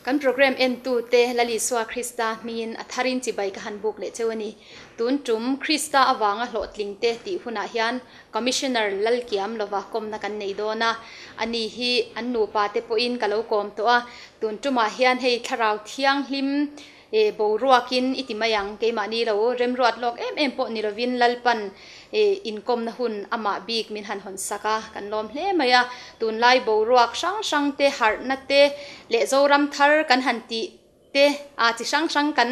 Kan program entute Lal Isua Krista hmingin a tharin chibai ka han buk leh cheu a ni. Tun tum Krista avanga hlawhtlingte tih hunah hian Commissioner Lalkiam lova kawmna kan nei dawn a, ani hi an nupa te pawhin ka lo kawm tawh a, tun tumah hian hei thlarau thianghlim E boruakin i ti mai ang, keimahni lo remruat lawk em em pawh ni lovin Lalpan e inkawmna hun amah bik min han hawn sak a, kan lawm hle mai a. Tunlai boruak hrang hrang te, harhna te leh Zoram thar kan han tih te a chi hrang hrang kan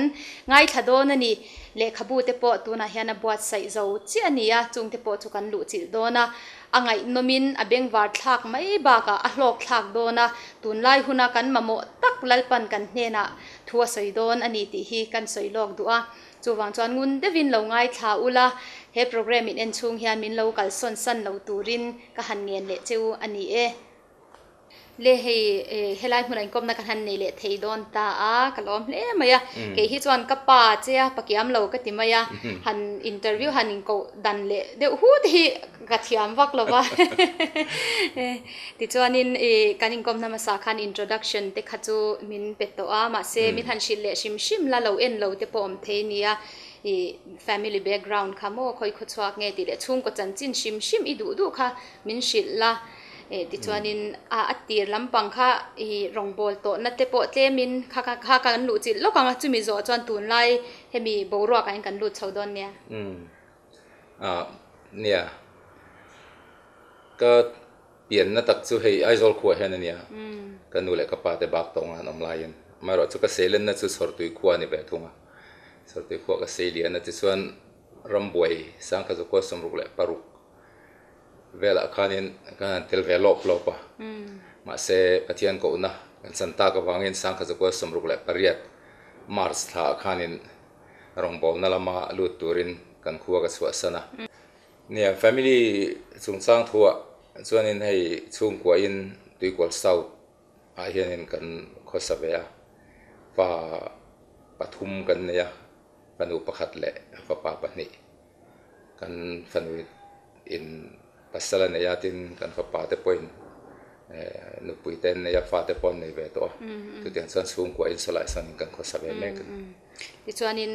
ngaithla dawn a ni. Lehkhabu te pawh tunah hian a buatsaih zo chiah a ni a, chungte pawh chu kan luhchilh dawn a. A ngaihnawmin a bengvar thlak mai bakah a hlawk thlak dawn a, tunlai huna kan mamawh tak Lalpan kan hnenah thu a sawi dawn a ni tih hi kan sawi lawk duh a. Chuvang chuan ngun deuhin lo ngaithla ula, he programme in en chhung hian min lo kalsawn san lo turin ka han ngen leh che u a ni e. Le hei helai hmunah inkawmna ka han nei leh thei dawn ta a, ka lawm hle mai a. Kei hi chuan ka pa che a, pa kiam lo ka ti mai a, han interview han inkoh dan leh deuh hu te hi ka thiam vak lo va. Tichuanin kan inkawmna hmasa khan introduction te kha chu min pe tawh a, mahse min han hrilh leh hrim hrim la, lo en lo te pawh awm thei nia. I family background kha maw khawi khawchhuak nge tih leh chhungkaw chanchin hrim hrim i duh duh kha min hrilh la. Eh tichuanin a a tir lampang kha ih rawngbâwl tawhna te pawh tlemin kha kha kha kan luh chilh lawk ang a, chumi zawh chuan tunlai hemi boruakah hian kan lut chho dawn nia. Umm ah nia ka pianna tak chu hei Aizawl khuaah hian a nia, ka nu leh ka pa te bak tawh nga an awm laiin amaherawhchu ka seilenna chu Chhawrtui khua a ni ve thung a, Chhawrtui khua ka seilian a tichuan rambuai Sangkhazukhua 66 velah khanin kan han tel ve lawp lawp a, mahse Pathian kohna kan chan tak avangin Sangkhazakual 68 March thlaah khanin rawngbawlna lama lut turin kan khua ka chhuahsan a. Nia, family chungchang thuah chuanin hei chhungkuain Tuikual South ah hianin kan khawsa ve a, fa pathum kan nei a, fanu pakhat leh fapa pahnih. Kan fanu in pasal a nei a tin kan fapa te pawhin nupui te an nei a fa te pawh an nei ve tawh a chutiang chuan chhungkua in sawlai sawn kan khawsa ve mek a ni. Tichuanin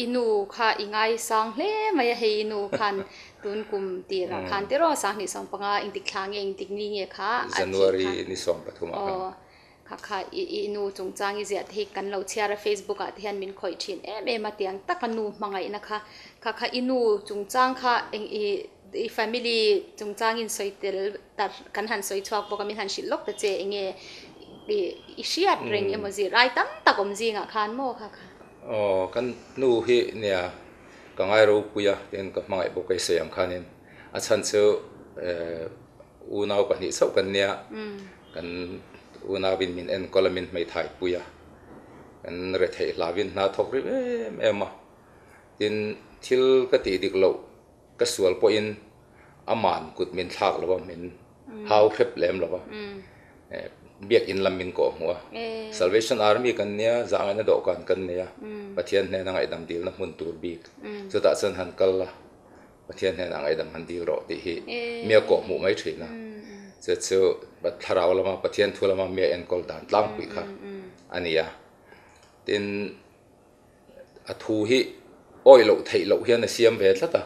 i nu kha i ngaisang hle mai a hei i nu khan tun kum tirah khan tiraw 2015 engtik thla nge engtik ni nge kha a thih kha. January ni 13 ah khan. Kha kha i i nu chungchang i ziah te hi kan lo chhiar a Facebook ah te hian min khawih thin em em a tiang taka nu hmangaihna kha kha kha i nu chungchang kha eng i i family chungchang in sawi tel ta kan han sawi chhuak bawk a min han hrilh lawk ta che eng nge i i hriat reng emaw zir ai tam tak awm zingah khan maw kha kha. Aw kan nu hi nia ka ngai ropui a tin ka hmangaih bawk a i sawi ang khanin a chhan chu eh unau pahnih chauh kan nia. Kan unauin min enkawl a, min hmeithai pui a, kan retheih hlauin hna thawk rih em em a. Tin, thil ka tih dik loh ka sual pawhin aman kut min thlak lo a, min hau hrep lem lo a. Biakin lam min kawh hmuh a. Salvation Army kan nia, zahngaihna dawhkan kan nei a, Pathian hnena ngaihdam dilna hmun tur bik. Chutah chuan han kal a. Pathian hnenah ngaihdam han dil rawh tih hi mi a kawhhmuh mai thin a. Chu chu thlarau lama Pathian thu lama mi a enkawl dan tlangpui kha a ni a. Tin, a thu hi awih loh theih loh hian a siam ve tlat a.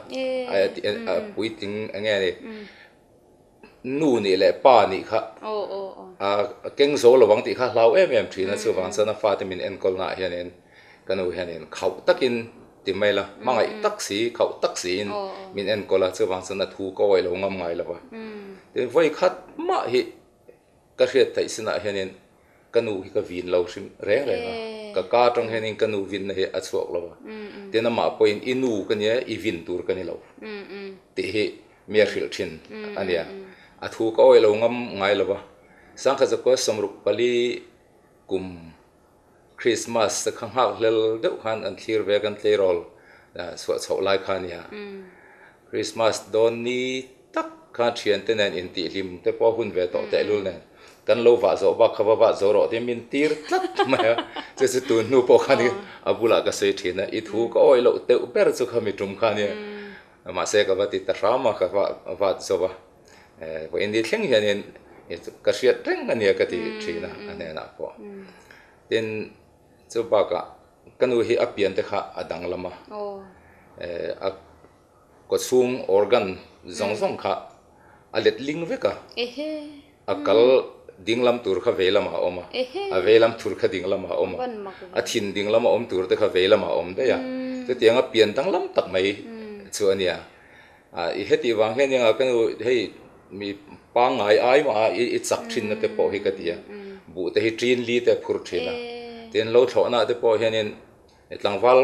A puitling eng nge ni nu nih leh pa nih kha a keng zo lo ang tih kha a hlau em em thin a. Chuvang chuan a fate min enkawlnaah hianin ka nu hianin khauh takin ti mai la, hmangaih tak si, khauh tak siin min enkawl a, chuvang chuan a thu ka awih lo ngam ngai lo va. Tin, vawi khat mah hi ka hriat theih sinah hianin ka nu hi ka vin lo hrim reng reng a, ka ka atang hianin ka nu vinna hi a chhuak lo va. Tin, amah pawhin i nu ka nia, i vin tur ka ni lo tih hi mi a hrilh thin a nia. A thu ka awih lo ngam ngai lo va. Sangkhat zakua 64 kum Christmas te kha nghak hlel deuh khan an thlir ve a, kan tleirawl chhuah chhoh lai kha a nia. Christmas dawn ni tak khan thiante nen intihhlim te pawh a hun ve tawh tehlul nen kan lo vah zawh bak kha va vah zo rawh tiin min tir tlat mai a. Chu chu tun hnu pawh khan a bulah ka sawi thin a, i thu ka awih loh deuh ber chu kha mi tum kha a nia. Mahse ka va ti ta hram a, ka vat zo va. Vawiin ni thleng hianin ka hriat reng a nia ka ti thin a, a hnenah pawh. Tin, chu bakah ka nu hi a pian te kha a danglam a, a kawchhung organ zawng zawng kha a let ling vek a, a kal dinglam tur kha vei lamah a awm a, a vei lam tur kha ding lamah a awm a, a thin ding lama awm tur te kha vei lamah a awm daih a, chutianga pian danglam tak mai chu a nia. I hetih vang hian eng a ka nu hei mi pangngai ai mah a i chak thin na te pawh hi ka ti a, buh te hi ṭin li te a phur thin a, tin lo thlawhna te pawh hianin tlangval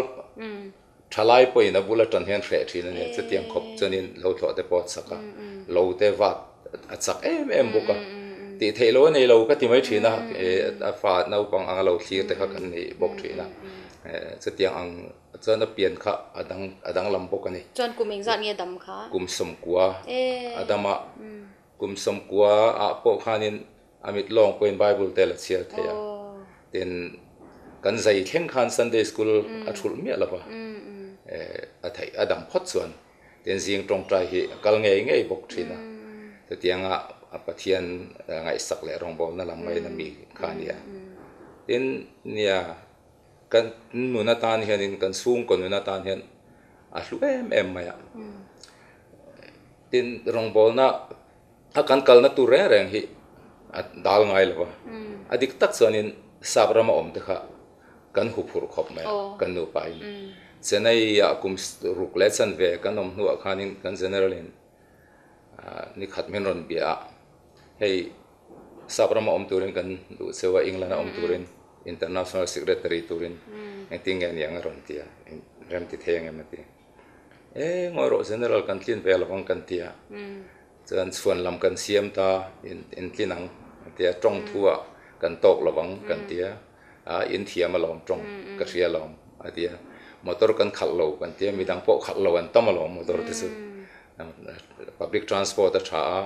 Thalai pawhin a bula tan hian hreh thin a nia, chutiang khawp chuanin lo thlawh te pawh a chak a, lo te vat a chak em em bawk a, tih theih lo a nei lo ka ti mai thin a, a fa naupang anga lo thlir te kha kan nei bawk thin a, chutiang ang chuan a pian kha a dang a danglam bawk a ni. Chuan kum engzat nge dam kha? Kum sawmkua a dam a, kum sawmkua ah pawh khanin A mit lawng pawhin Bible te la chhiar thei a, tin kan zai thleng khan Sunday School a thulh miah lo va, a theih a dang phawt chuan tin zing tawngtai hi a kal ngei ngei bawk thin a, chutianga Pathian ngaihsak leh rawngbawlna lam ngaina mi kha a ni a. Tin nia kan nun atan hianin kan chhungkaw nun atan hian a hlu em em mai a, tin rawngbawlna A kan kalna tur reng reng hi a dal ngai lo va, a dik tak chuanin sap rama awm te kha kan hu phurh khawp mai a, kan nupa in. Chennai ah kum ruk leh chanve kan awm hnuah khanin kan general in nikhat min rawn bia a, hei sap rama awm turin kan duh cheu a, England a awm turin international secretary turin engtin nge niang a rawn ti a, rem ti thei ang em a ti. E ngawi rawh general kan tlin ve lovang kan ti a, chuan chhuan lam kan siam ta in tlin ang an ti a, tawng thu ah kan tawk lovang kan ti a, a in thiam alawm tawng ka hria alawm a ti a, motor kan khalh lo kan ti a, midang pawh khalh lo an tam alawm motor te chu public transport a tha a,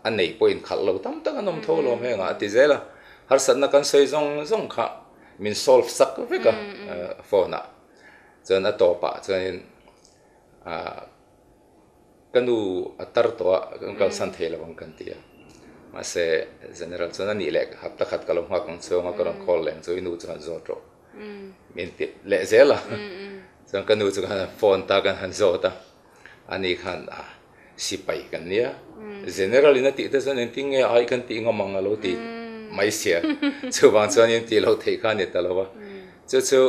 a nei pawh in khalh lo tam tak an awm tho alawm heng ah a ti zel a, harsatna kan sawi zawng zawng kha min solve sak vek a phone ah. Chuan a tawpah chuanin ah ka nu a tar tawh a, kan kalsan thei lo ang kan ti a. Mahse General chuan a nih leh hapta khat ka lo nghak ang chuang a, ka rawn call leh ang chu i nu chu han zawt rawh min ti leh zel a. Chuan ka nu chu kan han phone ta kan han zawt a, ani khan ah sipai kan nia, General in a tih te chuan engtin nge ai kan tih ngam ang a lo ti mai sia. Chuvang chuanin tih loh theih kha a ni ta lo a. Chu chu.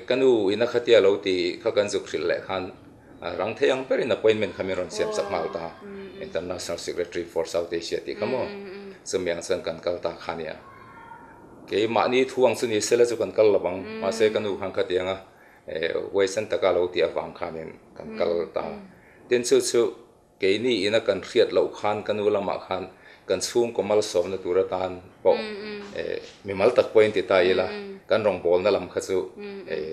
Ka nu ina khatia lo ti kha kan zuk hrilh leh khan rang thei ang berin appointment kha min rawn siam chak nghal ta, International Secretary for South Asia tih kha maw, chumi ang chuan kan kal ta kha nia. Keimahni thu ang chu ni sela chu kan kal lo ang, mahse ka nu khan khatianga huaisen taka lo tih avang khanin kan kal ta. Tin chu chu Keini ina kan hriat loh khan ka nu lamah khan kan chhungkaw malsawmna tur atan pawh mimal tak pawhin ti ta ila kan rawngbawlna lam kha chu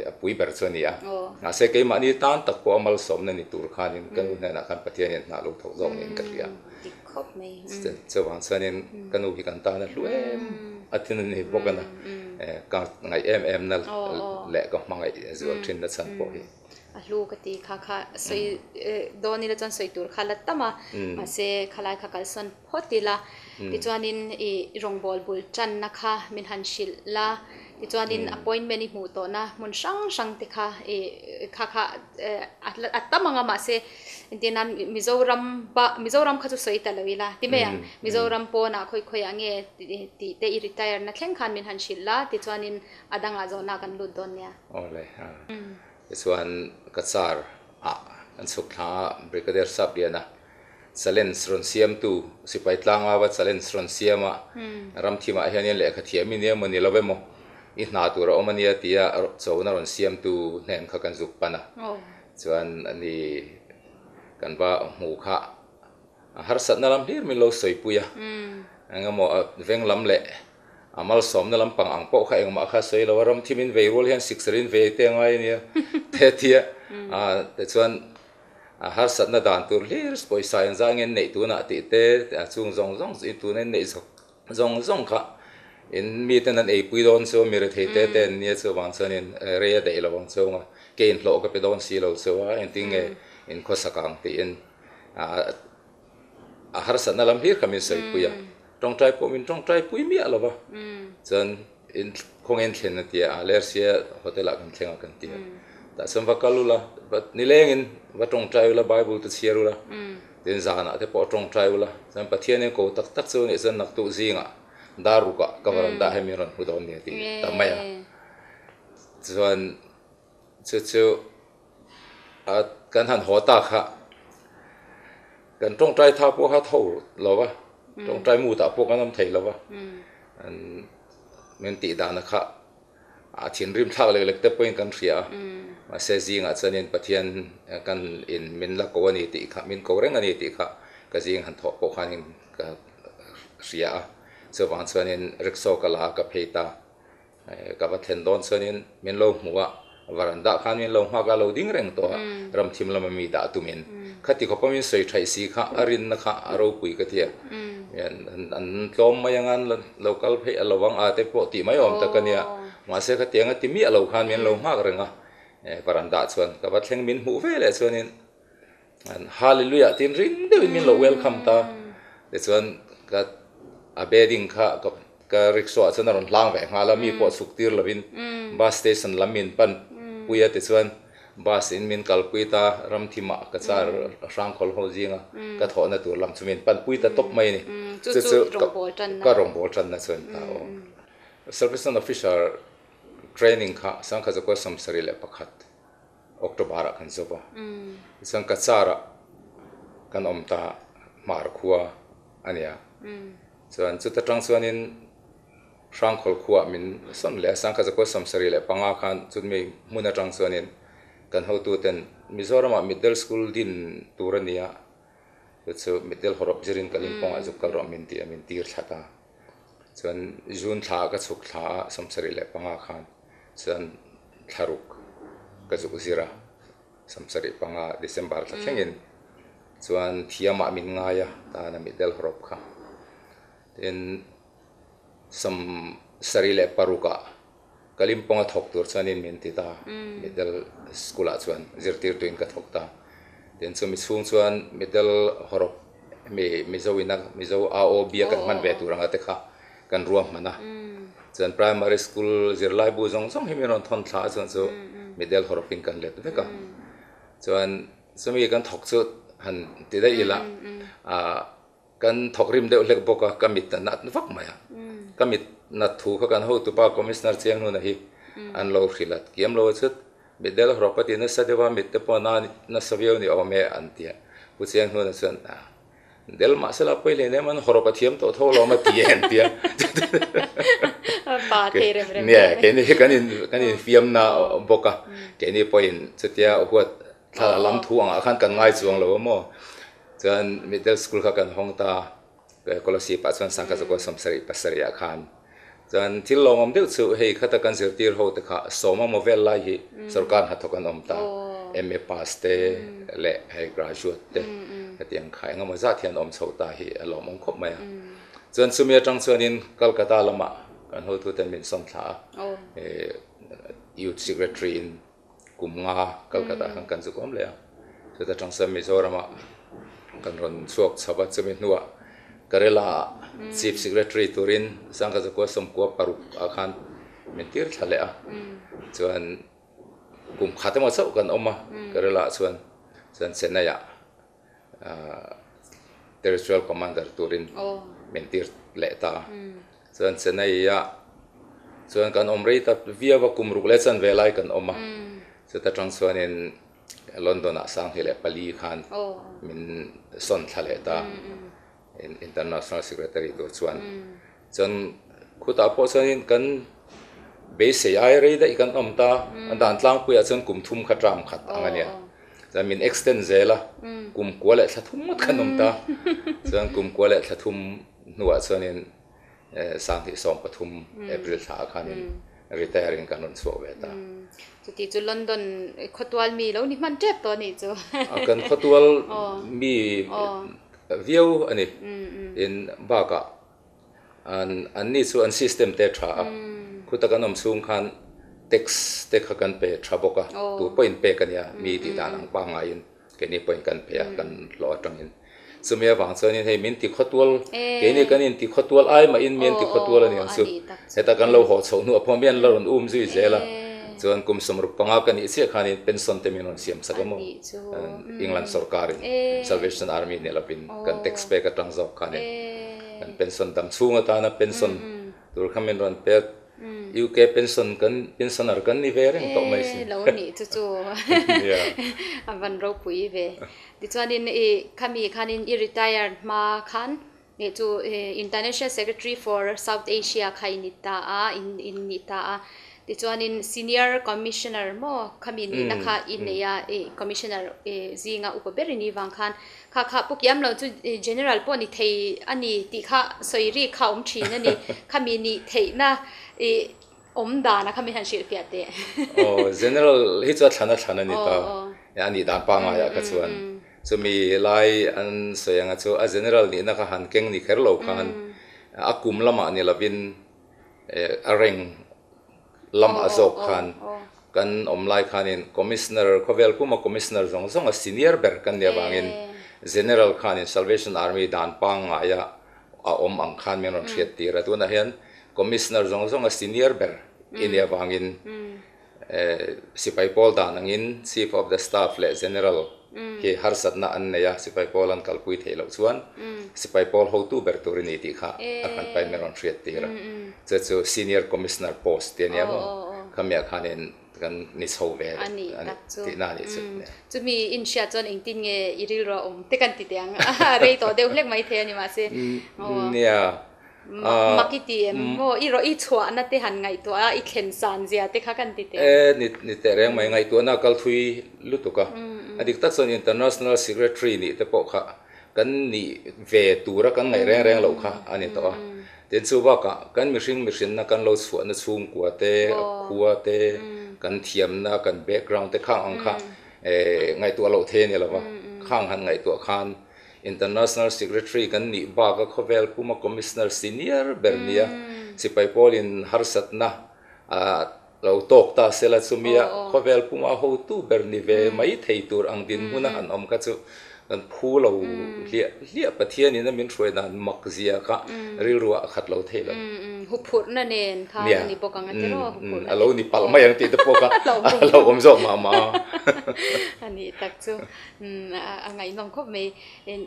a pui ber chu a ni a. Mahse keimahni tan tak pawh a malsawmna ni tur khanin ka nu hnenah khan Pathianin hnah lo thawk zawk niin ka hria. Chuvang chuanin ka nu hi kan tan a hlu em a tin a ni bawk a na. Ka ngaih em em na leh ka hmangaih zual thin na chhan pawh hi. A hlu ka ti kha kha sawi dawn ila chuan sawi tur kha la tam a, mahse khalai kha kalsawn phawt ila tichuanin i rawngbâwl bul tanna kha min han hrilh la, tichuanin appointment i hmuh tawhna hmun hrang hrang te kha i kha kha a tam ang a mahse entir nan Mizoram ba Mizoram kha chu sawi ta lo ila ti mai ang, Mizoram pawnah khawi khawiah nge tih te i retire na thleng khan min han hrilh la tichuanin a dangah zawhna kan lut dawn nia. Awle a, tichuan ka car ah kan chhuk thla a, Brigadier Sapliana challenge rawn siamtu sipai tlangau a challenge rawn siam a, ramthimah hianin lehkha thiam i nia emaw ni lo emaw i hna tur a awm a nia tia chona rawn siamtu hnen kha kan zuk pan a, chuan ani kan va hmu kha a harsatna lam hlir min lo sawipui a, engemaw veng lam leh A malsawmna lampang ang pawh kha engmah kha sawi lo a, ram thim in vei rual hian sikser in vei te a ngai a nia te tia tichuan a harsatna dan tur hlir pawisa engzah nge neih tunah tih te a chung zawng zawng tuna in neih zawng zawng kha in miten an eipui dawn chu mi rethei te te an nia chuvang chuanin rei a daih lo ang chhung a ke inhlawh ka pe dawn si lo chu a engtin nge in khawsak ang tiin a harsatna lam hlir kha min sawipui a, tawngtai pawh min tawngtai pui miah lo va, chuan In khawngin thlen a ti a, Lersia hotel ah kan thleng a kan ti a. Tah chuan va kal ula, va nilengin va tawngtai ula, Bible te chhiar ula, tin zanah te pawh tawngtai ula, chuan Pathianin ko tak tak chu nih chuan naktuk zingah dar rukah ka va rawn dah hemi rawn hmu dawn nia ti ta mai a. Chuan chu chu a kan han haw ta kha kan tawngtai tha pawh kha tho lo va, tawngtai mutah pawh kan awm thei lo va, min tih dana kha a thinrim thlak lek lek te pawhin kan hria a, mahse zingah chuanin Pathian kan in min la ko a ni tih kha, min ko reng a ni tih kha ka zing han thawh pawh khanin ka hria a, chuvang chuanin rickshaw ka la a ka phei ta. Ka va thlen dawn chuanin min lo hmuh a, varanda khan min lo nghak a, lo ding reng tawh a, ramthim lama mi dah tumin. Khati khawpa min sawi thaih si kha a rinna kha a ropui ka ti a, an tlawm mai anga an lo kal phei a lo ang a te pawh tih mai awm tak a nia, mahse khatiang a ti miah lo khan min lo nghak reng a, varanda chuan ka va thleng min hmuh ve leh chuanin Hallelujah tiin ring deuhin min lo welcome ta. Tichuan ka a bedding kha ka ka rickshaw ah chuan a rawn hlang ve nghal a, mi pawh chhuk tir lovin bus station lam min pan pui a tichuan bus in min kalpui ta ramthimah ka car hrangkhawl ho zinga ka thawhna tur lam chu min pan pui ta tawp mai a ni. Chu chu ka rawngbâwl tanna chuan ta aw. Service officer training kha Sangkhat zakua 71. October ah kan zawp a, tichuan Cachar ah kan awm ta hmar khua a nia, chuan chuta tang chuanin Hrangkhawl khua ah min sawn leh a, Sangkhat zakua 75 khan chumi hmun atang chuanin kan hotu ten Mizoram ah Middle School din tur a nia, chu chu Middle hawrawp zirin Kalimpong ah zuk kal rawh min tih a min tir thla ta, chuan June thla ah ka chhuk thla a 75 khan chuan. Thlaruk ka zuk zir a, 75 December thla thlengin chuan thiamah min ngai a, tana mitdel hawrawp kha. Tin, 76ah Kalimpong a thawk tur chuanin min ti ta, mitdel school ah chuan zirtirtuin ka thawk ta. Tin, chumi chhung chuan mitdel hawrawp mi Mizo ina Mizo AOB a kan hman ve tur anga te kha kan ruahman a. Chuan primary school zirlai bu zawng zawng hi min rawn thawn thla a chuan chu middle hawrawpin kan let vek a. Chuan chumi kan thawk chu han ti daih ila ah kan thawk rim deuh hlek bawk a ka mit a nat vak mai a. Ka mit nat thu kha kan hotupa commissioner chiang hnuna hi an lo hrilh a kiam lo a chut middle hawrawp a ti nasa deuh a mit te pawh a nasa viau ni awm e an ti a. Pu Chiang hnuna chuan Del mahsela pawi hle nem an hawrawp a thiam tawh tho lo ma ti e an tia. Pa thei rem rem. Nia, keini hi kan in kan in fiam na bawk a. Keini pawhin chutia huat thla lam thu angah khan kan ngai chuang lo a maw. Chuan middle school kha kan hawng ta Kolasib ah chuan Sangkhat zakua 77 ah khan. Chuan thil lawmawm deuh chu hei khata kan zirtir ho te kha sawma maw vel lai hi sorkar hnathawk an awm ta, MA pass te leh hei graduate te hetiang kha eng emaw zat hian awm chho ta hi a lawmawm khawp mai a. Chuan chumi atang chuanin Kolkata lamah kan hotute min sawm thla a, Youth Secretary in kum nga Kolkata khan kan zuk awm leh a, chuta tang chuan Mizoramah kan rawn chhuak chho a, chumi hnuah Kerala ah Chief Secretary turin Sangkhat zakua 96 ah khan min tir thla leh a, chuan kum khat emaw chauh kan awm a Kerala ah chuan, chuan Chennai ah Territorial Commander turin min tir leh ta a, chuan Chennai ah chuan kan awm rei ta viau a, kum ruk leh chanve lai kan awm a, chuta tang chuanin London ah 2004 khan min sawn thla leh ta International Secretary tur chuan, chuan khutah pawh chuanin kan beisei ai rei daih kan awm ta, a dan tlangpuiah chuan kum thum kha term khat ang a nia, chuan min extend zel a, kum kua leh thla thum ngawt khan awm ta, chuan kum kua leh thla thum hnuah chuanin 2013 April thla ah khanin retire in kan rawn chhuak ve ta. Chuti chu London khawtual mi lo ni hman tep tawh a nih chu. Kan khawtual mi viau a ni. Tin bakah an an ni chu an system te tha a, khuta kan awm chhung khan tax te kha kan pe tha bawk a, tu pawhin pek a nia mi tih dan ang pangaiin keini pawhin kan pe a, kan hlawh atangin. Chumi avang chuanin hei min ti khawtual, keini kan inti khawtual ai mahin mi an ti khawtual a ni ang chu. Heta kan lo haw chhoh hnuah pawh mi an la rawn um zui zel a, chuan kum 65 ka nih chiah khanin pension te min rawn siam sak a maw? England sorkarin Salvation Army ni lovin kan tax pek atang zawk khanin kan pension dam chhung atana pension tur kha min rawn pek. UK pension kan pensioner kan ni ve reng tawh mai si. Lo nih chu chu a van ropui ve. Tichuanin i khami khanin i retire hma khan nih chu International Secretary for South Asia kha i ni ta a, in ni ta a. Tichuanin Senior Commissioner maw khami nihna kha i nei a, i Commissioner zinga upa ber i nih vang khan Kha kha pu kiam lo chu General pawh ni thei a ni tih kha sawi rik kha awm thin a ni. Khami nih theihna i awm dan a kha min han hrilhfiah teh. Aw, General hi chu a thlan a thlan a ni ta. A nih dan pangngai ah kha chuan chumi lai an sawi anga chu a General nihna kha han keng ni kher lo khan a kum lamah ni lovin a rank lam a zawk khan kan awm lai khanin Commissioner khawvel puma Commissioner zawng zawnga senior ber kan nih avangin General khanin Salvation Army dan pangngaia a awm ang khan min rawn hriat tir a. Tunah hian Commissioner zawng zawnga senior ber i nih avangin sipai pawl dan angin Chief of the Staff leh General hi harsatna an nei a, sipai pawl an kalpui theih loh chuan sipai pawl hotu ber tur i ni tih kha a hran pain min rawn hriat tir a. Chu chu Senior Commissioner post tih a nia maw? Khamiah khanin kan ni chho ve a ni tihna a nih chu. Chumi inhriat chuan engtin nge i rilru a awm te kan ti teh ang a, rei tawh deuh hlek mai thei a ni mahse. Nia. Mak i ti em maw? I rawh i chhuahna te han ngaihtuah a, i thlen san zia te kha kan ti teh. E, ni ni teh reng mai, ngaihtuahna a kal thui lutuk a. A dik tak chuan International Secretary nih te pawh kha kan nih ve tura kan ngaih reng reng loh kha a ni tawh a. Tin chu bakah kan mihring mihrinna kan lo chhuahna chhungkua te, a khua te, kan thiamna, kan background te khang ang kha ngaihtuah loh thei a ni lo va. Khang han ngaihtuah khan International Secretary kan nih baka khawvel puma Commissioner Senior ber nia sipai pawlin harsatna a lo tawk ta sela chumia khawvel puma hotu ber ni ve mai thei tur ang dinhmuna han awm kha chu kan phu lo hliah hliah Pathianin a min hruai dan mak zia kha rilru ah a khat lo thei lo. Huphurhna nen khan a ni bawk ang a ti rawh huphurhna a lo ni palh mai ang tih te pawh kha a lo awm zawk mah mah a. A nih tak chu. A ngaihnawm khawp mai.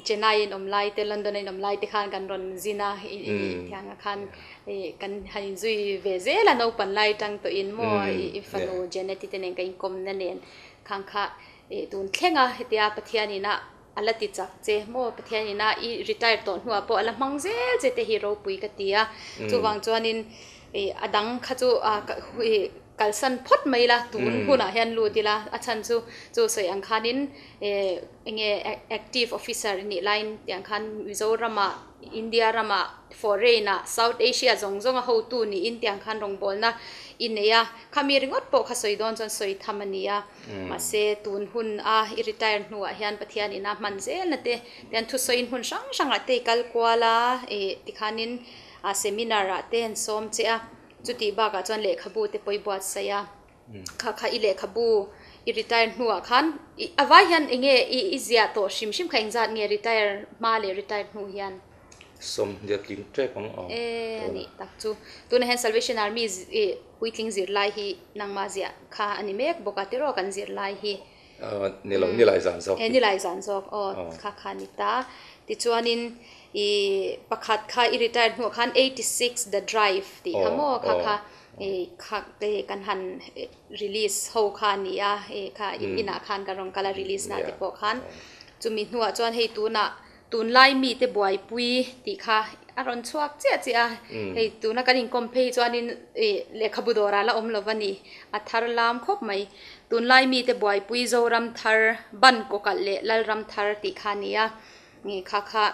Chennai in awm lai te, London a in awm lai te khan kan rawn zin a, thianga khan kan han inzui ve zel a, naupan lai tang tawhin maw i fanu Janet-i te nen ka inkawmna nen khang kha tun thleng a, hetia Pathianin a a la ti chak che maw, Pathianin a i retire tawh hnuah pawh a la hmang zel che te hi ropui ka ti a, chuvang chuanin a dang kha chu Kalsan phawt mai ila, tun hunah hian lut ila, a chhan chu chu sawi ang khanin enge active officer i nih laiin tiang khan Mizoramah, India ramah, foreign-ah, South Asia zawng zawnga hotu niin tiang khan rawngbawlna i nei a, khami ringawt pawh kha sawi dawn chuan sawi tham a ni a, mahse tun hun a i retire hnuah hian Pathian ina hman zelna te tiang thusawiin hmun hrang hrangah te i kal kual a, ih tikhanin seminar-ah te an sawm che a. Chutih bakah chuan lehkhabu te pawh i buatsaih a, kha kha i lehkhabu i retire hnuah khan a vai hian eng nge i ziah tawh hrim hrim kha engzat nge retire hma leh retire hnu hian? Sawmhnih tling tep ang aw. E a nih tak chu. Tunah hian Salvation Army puitling zirlai hi nangmah ziah kha a ni mek bawk a tiraw kan zirlai hi. Ni lo, ni lai zan zawk. Ni lai zan zawk aw kha kha a ni ta. Tichuanin i pakhat kha i retire hnuah khan 86 the drive tih kha maw kha kha i kha te kan han release ho kha a ni a, i kha inah khan kan rawn kal a release na te pawh khan. Chumi hnuah chuan hei tunah Tunlai mite buaipui tih kha a rawn chhuak chiah chiah a, hei tuna kan inkawm phei hi chuanin ih lehkhabu dawrah la awm lo va ni, a thar lam khawp mai. Tunlai mite buaipui Zoram thar, ban kawkalh leh Lalram thar tih kha a ni a, ih kha kha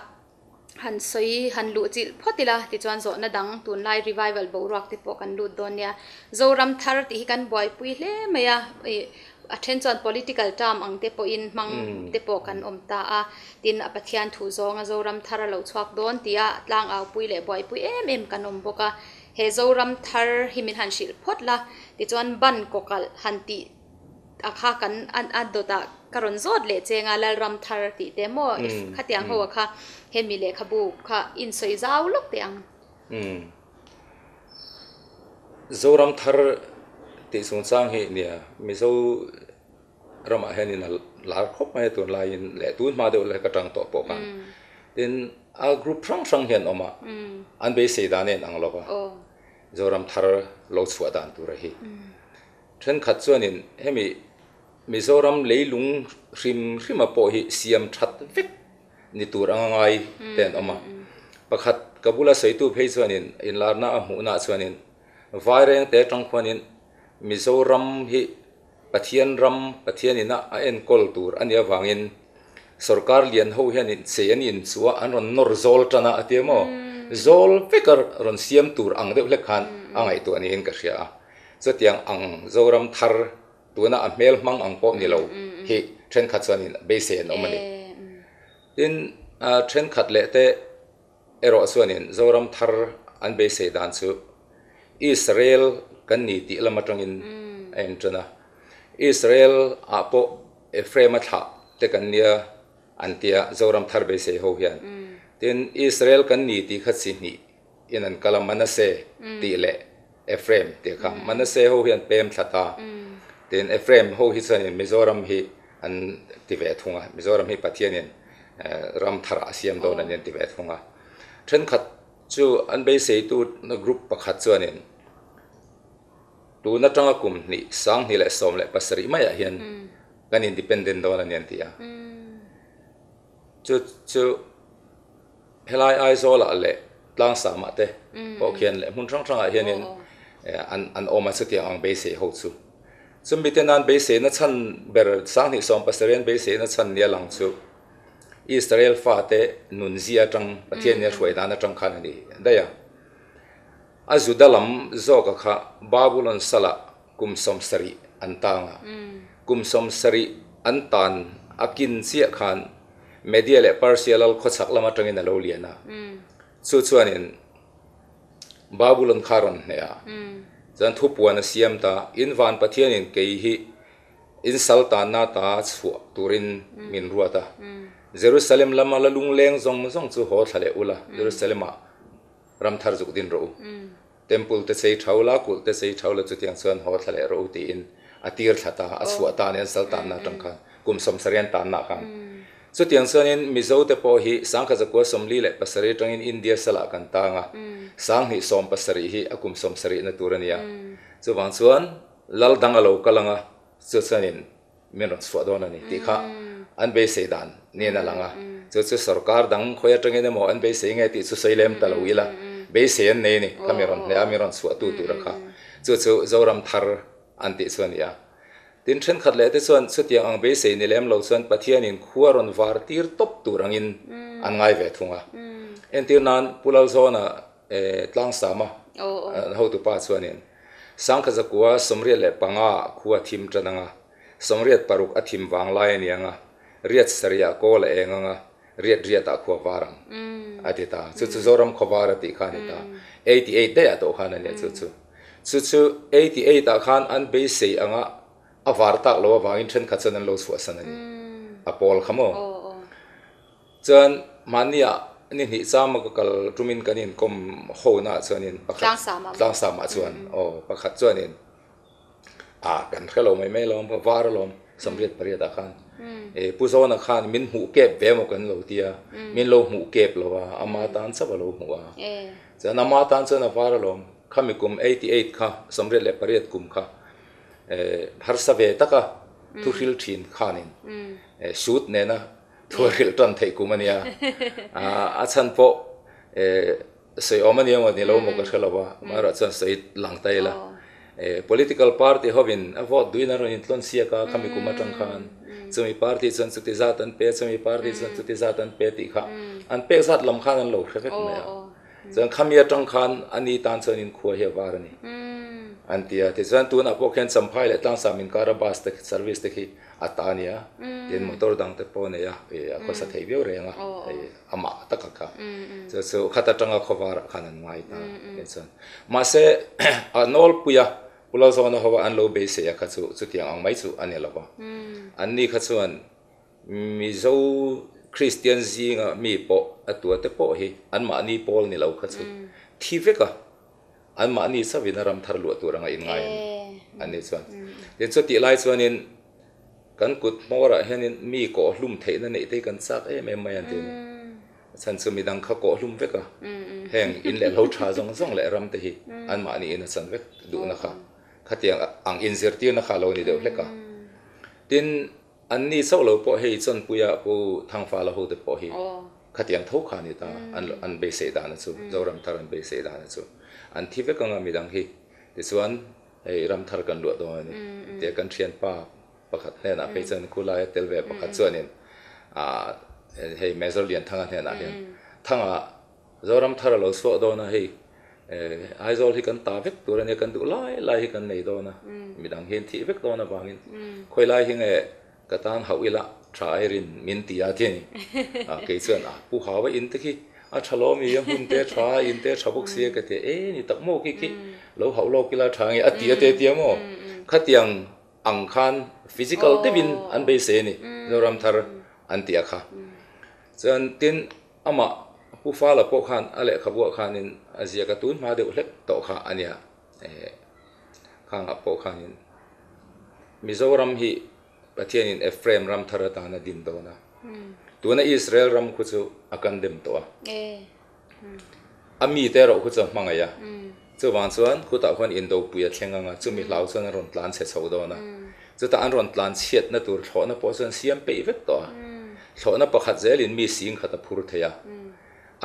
han sawi han luh chilh phawt ila tichuan zawhna dang tunlai revival boruak te pawh kan lut dawn nia. Zoram thar tih hi kan buaipui hle mai a, ih A then chuan political term ang te pawhin hmang te pawh kan awm ta a, tin a Pathian thu zawnga Zoram thar a lo chhuak dawn tia tlangau-pui leh buaipui em em kan awm bawk a. He Zoram thar hi min han hrilh phawt la, tichuan ban kawkalh han tih a kha kan a dawtah ka rawn zawt leh cheng a Lalram thar tih te maw khatiang ho a kha hemi lehkhabu kha insawi zau lawk teh ang. Zoram thar tih chungchang hi nia Mizo ramah hianin a lar khawp mai a tunlaiin leh tun hma deuh leh ka tang tawh pawh khan tin a group hrang hrang hian awm a an beisei dan a inang lo va Zoram thar lo chhuah dan tur a hi. Thenkhat chuanin hemi Mizoram leilung hrim hrima pawh hi siam that vek ni tur anga ngai te an awm a. Pakhat ka bula sawitu phei chuanin inlarna a hmuhnaah chuanin Vaireng te atang khuanin Mizoram hi Pathian ram, Pathian ina a enkawl tur a nih avangin sorkar lian ho hianin chei an inchuh a, an rawn nawr zawl tan a a ti emaw? Zawl veka rawn siam tur ang deuh hlek khan a ngaihtuah niin ka hria a. Chutiang ang Zoram thar tuna a hmel hmang ang pawh ni lo hi thenkhat chuanin beisei an awm a ni. Tin, thenkhat leh te erawh chuanin Zoram thar an beisei dan chu Israel kan ni tih lam atangin a intan a. Israel ah pawh Ephraim-a thlah te kan nia an tia Zoram thar beisei ho hian. Tin, Israel kan ni tih kha chi hnih in an kal a, Manasseh tih leh Ephraim tih kha. Manasseh ho hi an pem thla ta. Tin, Ephraim ho hi chuanin Mizoram hi an ti ve thung a, Mizoram hi Pathianin ram tharah a siam dawn a ni an ti ve thung a. Thenkhat chu an beiseitu group pakhat chuanin tun atanga kum hnih, 2017 maiah hian kan independent dawn a ni an ti a. Chu chu. Helai Aizawlah leh Tlangsamah te pawh khian leh hmun hrang hrangah hianin an awm a chutiang ang beisei ho chu. Chumi te nan beiseina chhan ber 2017 an beiseina chhan nia lang chu Israel fate nunzia atang Pathian nia hruai dan atang khan a ni daih a. A Juda lam zawka kha Babulon salah kum 70 an tang a, kum 70 an tan a kin chiah khan Media leh Persia lal khawchhak lam atangin a lo lian a, chu chuanin Babulon kha a rawn hneh a, chuan thupuan a siam ta, In van Pathianin kei hi in sal tanna ta chhuah turin min ruat a, Jerusalem lama la lungleng zawng zawng chu haw thla leh ula, Jerusalem-ah ram thar zuk din rawh u. Temple te chei thau la, kulh te chei thau la chutiang chuan haw thla leh rawh u tiin a tir thla ta, a chhuah ta nen sal tanna atang khan kum 70 an tanna khan. Chutiang chuanin Mizo te pawh hi 1947 atangin India salah kan tang a, 2017 hi a kum 70 na tur a nia. Chuvang chuan lal dang a lo kal ang a, chu chuanin min rawn chhuah dawn a ni tih kha an beisei dan niin a lang a, chu chu sorkar dang khawi atangin emaw an beisei nge tih chu sawi lem ta lo ila, beisei an nei a ni, kha mi rawn hneh a, mi rawn chhuah tu tura kha chu chu Zoram thar an tih chu a ni a. Tin, thenkhat leh te chuan chutiang ang beisei ni lem lo chuan Pathianin khua rawn var tir tawp tur angin an ngai ve thung a. Entir nan Pu Lalzawna Tlangsama hotupa chuanin 1985 ah khua thim tan ang a, 86 a thim vang lai a ni ang a, riat sarih ah kawl a eng ang a, riat riat ah khua var ang a ti ta. Chu chu Zoram khaw var a tih kha a ni ta. 88 daih ah tawh khan a nia chu chu. Chu chu 88 ah khan an beisei ang a, a var tak lo avangin thenkhat chuan an lo chhuahsan a ni. A pawl kha maw? Chuan mahniah ni hnih chama ka kal tumin kan inkawm ho naah chuanin pakhat Tlangsama chuan aw pakhat chuanin ah kan hre lo mai mai alawm var alawm 88 ah khan e Pu Zawna khan min hmuh kep ve maw kan lo tia min lo hmuh kep lo a ama tan chauh a lo hmuh a chuan ama tan chuan a var alawm khami kum 88 kha 88 kum kha harsa ve taka thu hril thin khanin shoot nena Thu a hrilh tan theih kum a nia. A chhan pawh sawi awm a nia maw ni lo maw ka hre lo a, amaherawh chuan sawi lang ta ila. Political party hovin a vote duhin an rawn intlawn siak a khami kum atang khan chumi party chuan chuti zat an pe a, chumi party chuan chuti zat an pe tih kha an pek zat lam khan an lo hre vek mai a. Chuan khami atang khan a ni tan chuan inkhua hi a var a ni an ti a. Tichuan tunah pawh khian Champhai leh Tlangsam inkara bus te service te khi a ta a nia, tin motor dang te pawh a nei a, ih a khawsa thei viau reng a, hei amah taka kha chu chu khat atanga khawvarah khan an ngai ta tichuan mahse a nawlpuia. Pu Lalzawna ho a an lo beisei a kha chu chutiang ang mai chu a ni lo va. Anni kha chuan Mizo Kristian zinga mi pawh a tua te pawh hi anmahni pawl ni lo kha chu thi vek a, anmahni chauhin a ram thar luah tur anga inngai a ni. Anni chuan. Tin, chutih lai chuanin kan kut hmawrah hianin mi kawhhlum theihna neih te hi kan chak em em mai a ti a ni. A chhan chu midang kha kawhhlum vek a, heng in leh hlo tha zawng zawng leh ram te hi anmahni in a chan vek duhna kha khatiang ang inzirtirna kha a lo ni deuh hlek a. Tin, anni chauh lo pawh hei Chawnpuia Pu Thangfala ho te pawh hi khatiang tho kha a ni ta, an beisei dana chu, Zoramthar an beisei dana chu an thi vek anga midang hi tichuan hei ramthar kan luah dawn a ni tia kan thianpa Pakhat hnenah phei chuan khulaia tel ve pakhat chuanin ah hei Major Lianthanga hnenah hian Thanga Zoramthar a lo chhuak dawn a hei Aizawl hi kan ta vek tur a nia kan duh lai lai hi kan nei dawn a midang hian thih vek dawn avangin khawi lai hi nge ka tan hauh ila tha airin min ti a ti a ni kei chuan a pu hau a in te khi a tha lo ami a hmun te tha a in te tha bawk sia ka ti a e ni tak maw khi khi lo hauh lawk ila tha nge a ti a te tia maw khatiang ang khan physical deuhin an beisei a ni, Zoramthar an tih a kha. Chuan tin amah Pu Fala pawh khan a lehkhabuah khanin a ziak a tun hma deuh hlek tawh kha a nia. Khangah pawh khanin Mizoram hi Pathianin Ephraim ram thar atan a din dawn a, tuna Israel ram khu chu a kan dem tawh a. A mite erawh khu chu a hmangaih a, chuvang chuan khutah khuan indopui a thleng ang a, chumi hlau chuan an rawn tlan chhe chho dawn a. Chutah an rawn tlan chhiatna tur thlawhna pawh chuan siam peih vek tawh a. Thlawhna pakhat zelin mi sing khat a phur thei a,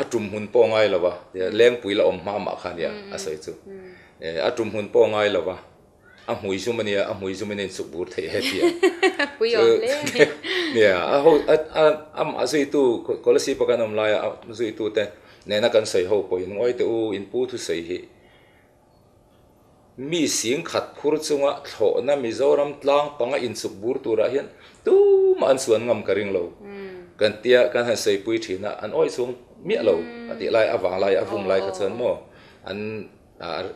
a tum hun pawh ngai lo va, lengpui la awm hma mah kha nia a sawi chu. A tum hun pawh ngai lo va. A hmui zum ania, a hmui zumin a insuk bur theih he tia. Pui awm hle a ni. Nia, a ho a a amah zuitu Kolasib a kan awm laia a zuitu te nena kan sawi ho pawhin ngawi teh u in pu thusawi hi mi sing khat phur chunga thlawhna Mizoram tlang panga insuk bur turah hian tumah an suan ngam ka ring lo. Kan tia kan han sawipui thin a, an awih chhung miah lo a tih lai avang lai a vung lai kha chuan maw an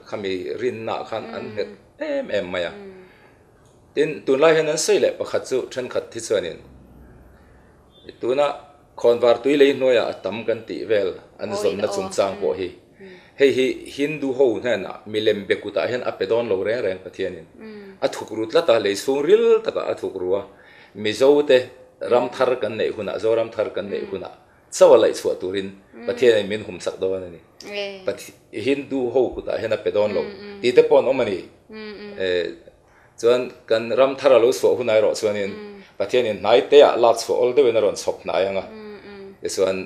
Khami rinna khan an nghet em em mai a. Tin, tunlai hian an sawi leh pakhat chu thenkhat hi chuanin tuna khawnvar tui lei hnuaiah a tam kan tih vel an zawnna chungchang pawh hi hei hi Hindu ho hnenah milem be kutah hian a pe dawn lo reng reng Pathianin a thuk ru tlat a, lei chhung ril takah a thuk ru a, Mizo te ram thar kan neih hunah, Zoram thar kan neih hunah Chau a laih chhuah turin Pathianin min humsak dawn a ni. Hindu ho kutah hian a pe dawn lo tih te pawh an awm a ni. Chuan kan ram thar a lo chhuah hunah erawh chuanin Pathianin hnai teah lak chhuah awl deuhin a rawn chhawp hnai ang a, tichuan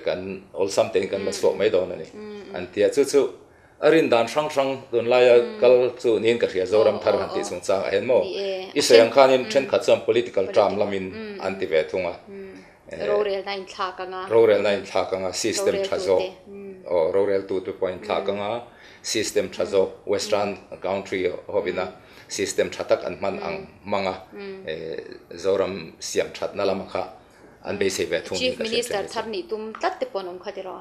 kan awlsam tein kan la chhuak mai dawn a ni an ti a. Chu chu a rin dan hrang hrang tunlaia kal chu niin ka hria Zoram thar han tih chungchangah hian maw i sawi ang khanin thenkhat chuan political term lamin an ti ve thung a. Rorelna inthlak anga. Rorelna inthlak anga system tha zawk aw roreltu te pawh inthlak anga system tha zawk western country hovina system tha tak an hman ang hmang a Zoram siam thatna lama kha an beisei ve thung Chief Minister thar nih tum tlat te pawh an awm kha tiraw?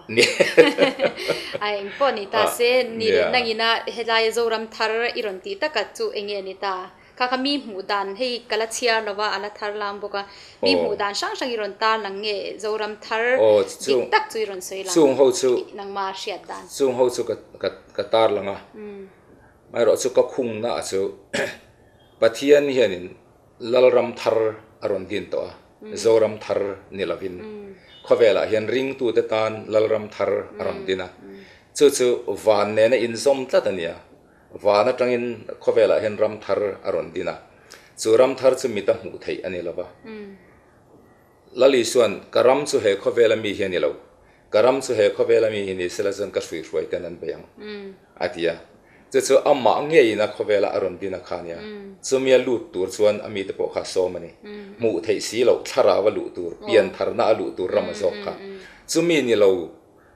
A engpawh ni ta se ni leh nangina helai Zoram thar i rawn tih taka chu enge ni ta? Kha kha mi hmuh dan hei ka la chhiar lo va, a la thar lam bawk a. Mi hmuh dan hrang hrang i rawn tar lang nge Zoram thar dik tak chu i rawn sawi lang nangma hriat dan. Chung ho chu ka tar lang a, amaherawh chu ka khungna ah chu Pathian hianin Lalram thar a rawn din tawh a, Zoram thar ni lovin khawvelah hian ringtute tan Lalram thar a rawn din a, chu chu van nena inzawm tlat a nia. Van atangin khawvelah hian ram thar a rawn din a, chu ram thar chu mita hmuh theih a ni lo va. Lal Isua'n, Ka ram chu he khawvela mi hi a ni lo, ka ram chu he khawvela mi hi ni sela chuan ka hruihruai ten an bei ang, a ti a. Chu chu amah ngeiin a khawvela a rawn din a kha nia. Chumia lut tur chuan a mite pawh kha a sawm a ni. Hmuh theih si loh thlarau a luh tur, piantharna a luh tur ram a zawk kha. Chumi ni lo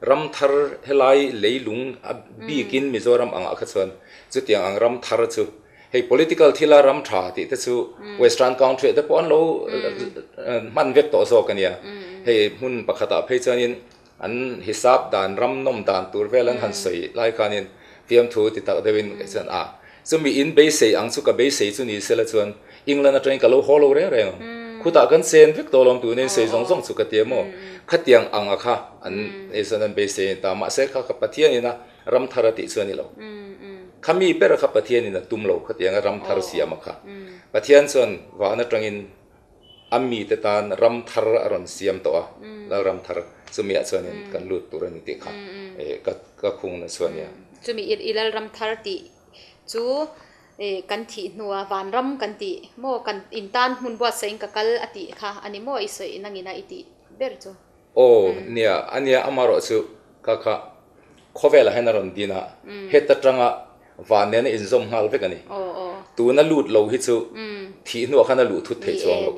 Ram thar helai leilung a bikin Mizoram angah kha chuan chutiang ang ram thar chu hei political thila ram tha tih te chu western country ah te pawh an lo hman vek tawh zawk a nia. Hei hmun pakhatah phei chuanin an hisap dan ram nawm dan tur vel an han sawi lai khanin fiamthu ti tak deuhin kei chuan a. Chumi in beisei ang chu ka beisei chu ni sela chuan England atangin ka lo haw lo reng reng ang. Khutah kan chen vek tawh lo ang tuna in sawi zawng zawng chu ka ti a maw? Khatiang ang a kha an ei chuan an beisei a ni ta. Mahse kha kha Pathianin a ram thar a tih chu a ni lo. Khami ber kha Pathianin a tum lo khatianga ram thar siam a kha. Pathian chuan van atangin a mite tan ram thar a rawn siam tawh a, lal ram thar chumiah chuanin kan lut tur a ni tih kha ka khungna chu a nia. Chumi i lal ram thar tih chu kan thih hnua vanram kan tih maw kan in tan hmun buatsaih in ka kal a tih kha a ni maw i sawi nangina i tih ber chu. Aw nia, a nia amarawh chu kha kha khawvelah hian a rawn din a, heta tanga van nena inzawm nghal vek a ni. Tuna lut lo hi chu thih hnuah khan a luh thut theih chuang lo.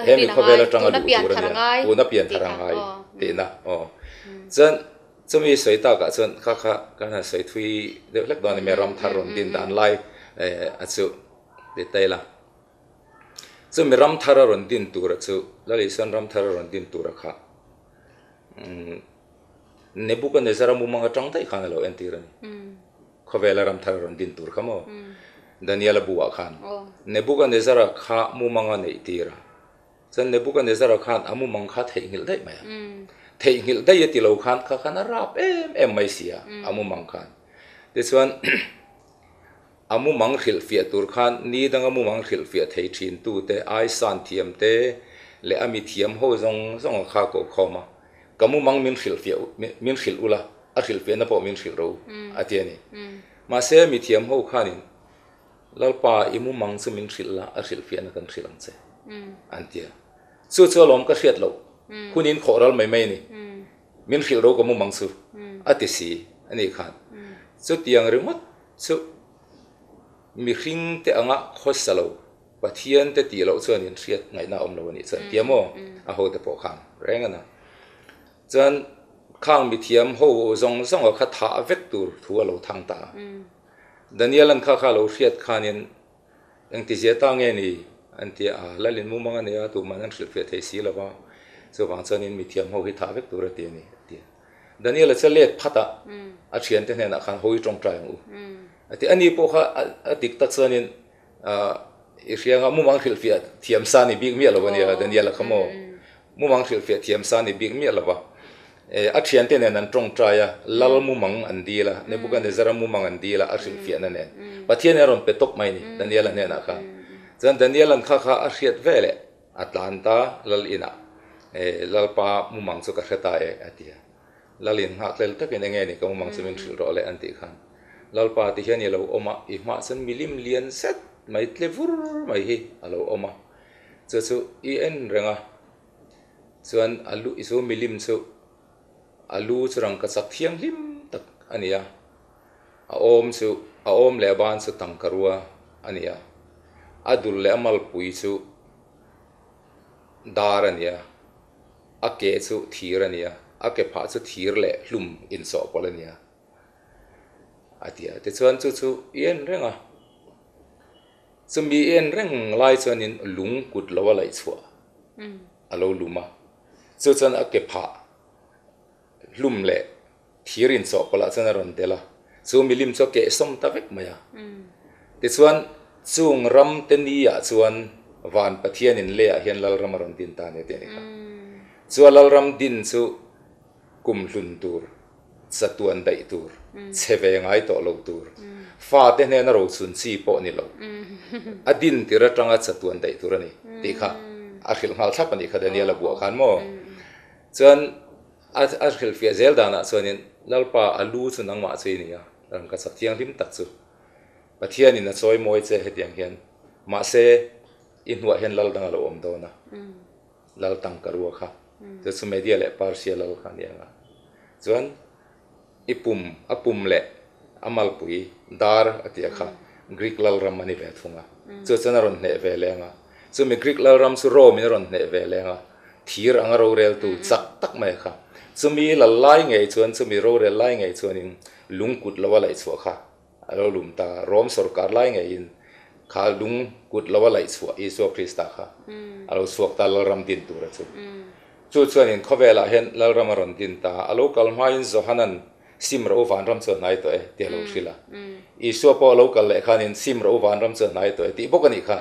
He mi khawvel atanga luh tur a nia, tuna pian thar a ngai tihna. Aw. Chuan chumi sawi takah chuan kha kha kan han sawi thui deuh hlek dawn a ni, ram thar rawn din dan lai a chu ti ta ila. Chumi ram thar a rawn din tura chu Lal Isuan ram thar a rawn din tura kha Nebuchadnezzar-a mumang atang daih khan a lo entir a ni. Khawvela ram thar a rawn din tur kha maw? Daniel-a buah khan Nebuchadnezzar-a kha mumang a neih tir a. Chuan Nebuchadnezzar-a khan a mumang kha theihnghilh daih mai a. Theihnghilh daih a ti lo khan kha khan a rap em em mai si a, a mumang khan. Tichuan a mumang hrilhfiah tur khan ni danga mumang hrilhfiah thei thin tute, aisan thiam te leh a mithiam ho zawng zawng a kha koh khawm a, ka mumang min hrilhfiah min hrilh ula, a hrilhfiahna pawh min hrilh ro a ti a ni. Mahse mithiam ho khanin Lalpa i mumang chu min hrilh la, a hrilhfiahna kan hrilh ang che an ti a. Chu chu alawm ka hriat loh, hun in khawh ral mai mai a ni. Min hrilh ro ka mumang chu a ti si a nih khan. Chutiang ringawt Chu mihring te anga khawsa lo, Pathian te tih loh chuan in hriat ngaihna a awm lo a nih chuan tia maw? A ho te pawh khan reng a na. Chuan khang mithiam ho zawng zawnga kha thah vek tur thu a lo thang ta a. Daniel-a'n kha kha a lo hriat khanin Engtizia ta nge ni? an ti a, Lalin mumang a nei a, tuman an hrilhfiah thei si lo va, chuvang chuanin mithiam ho hi thah vek tur a ti a ni, a ti a. Daniel-a chu a let phat a, a thiante hnenah khan hawi tawngtai ang u, a ti. Ani pawh kha a dik tak chuanin i hria anga mumang hrilhfiah thiam sa ni bik miah lo a nia, Daniel-a kha maw? Mumang hrilhfiah thiam sa ni bik miah lo va. A thiante nen an tawngtai a, lal mumang an dil a, Nebuchadnezzar-a mumang an dil a, a hrilhfiahna nen. Pathian in a rawn pe tawp mai a ni, Daniel-a hnenah khan. Chuan Daniel-a'n kha kha a hriat ve leh a tlan ta lal inah, Lalpa mumang chu ka hre ta e, a ti a. Lal in nghak hlel takin enge ni ka mumang chu min hrilh rawh le an tih khan. Lalpa ti hian i lo awm a, i hmah chuan milim lian zet mai tle vur mai hi a lo awm a. Chu chu i en reng a, chuan a lu chu milim chu a lu chu rangka chak thianghlim tak a ni a, a awm chu a awm leh a ban chu tangka rua a ni a, a dul leh a malpui chu dar a ni a, a ke chu thir a ni a, a ke phah chu thir leh hlum insawhpawlh a ni a, a ti a. Tichuan chu chu i en reng a. Chumi en reng lai chuanin lung kut lo a laih chhuah a lo lum a, chu chuan a ke phah hlum leh thir inchawhpawlh ah chuan a rawn tel a, chu milim chu a kehsawm ta vek mai a. Tichuan chung ram te ni ah chuan van Pathianin lei ah hian Lalram a rawn din ta a ni tih a ni kha. Chu a Lalram din chu kum hlun tur chatuan daih tur, chhe ve ngai tawh lo tur, fate hnena rochun chi pawh ni lo, a din tir atanga chatuan daih tur a ni tih kha a hrilh nghal thlap a nih kha Daniel a buah khan maw? Chuan a hrilhfiah zel danah chuanin Lalpa a lu chu nangmah chu i ni a, rangka chak thianghlim tak chu Pathianin a chawi mawi che hetiang hian, mahse i hnuah hian lal dang a lo awm dawn a. Lal tangka rua kha chu chu Media leh Persia lal kha a ni ang a. Chuan i pum, a pum leh a malpui dar a tia kha Greek lal ram a ni ve thung a. Chu chuan a rawn hneh ve leng a. Chumi Greek lal ram chu Rome in a rawn hneh ve leng a. Thir anga roreltu chak tak mai kha. Chumi lal lai ngei chuan, chumi rorel lai ngei chuanin lungkut lo a laih chhuah kha A lo lum ta, Rom sorkar lai ngeiin kha lung kut lo a laih chhuah Isua Krista kha a lo chhuak ta Lalram din tura chu. Chu chuanin khawvelah hian Lalram a rawn din ta. A lo kal hmain Johanan Sim rawh u vanram chu a hnai tawh e tih a lo hrilh a. Isua pawh a lo kal leh khanin Sim rawh u vanram chu a hnai tawh e tih bawk a nih kha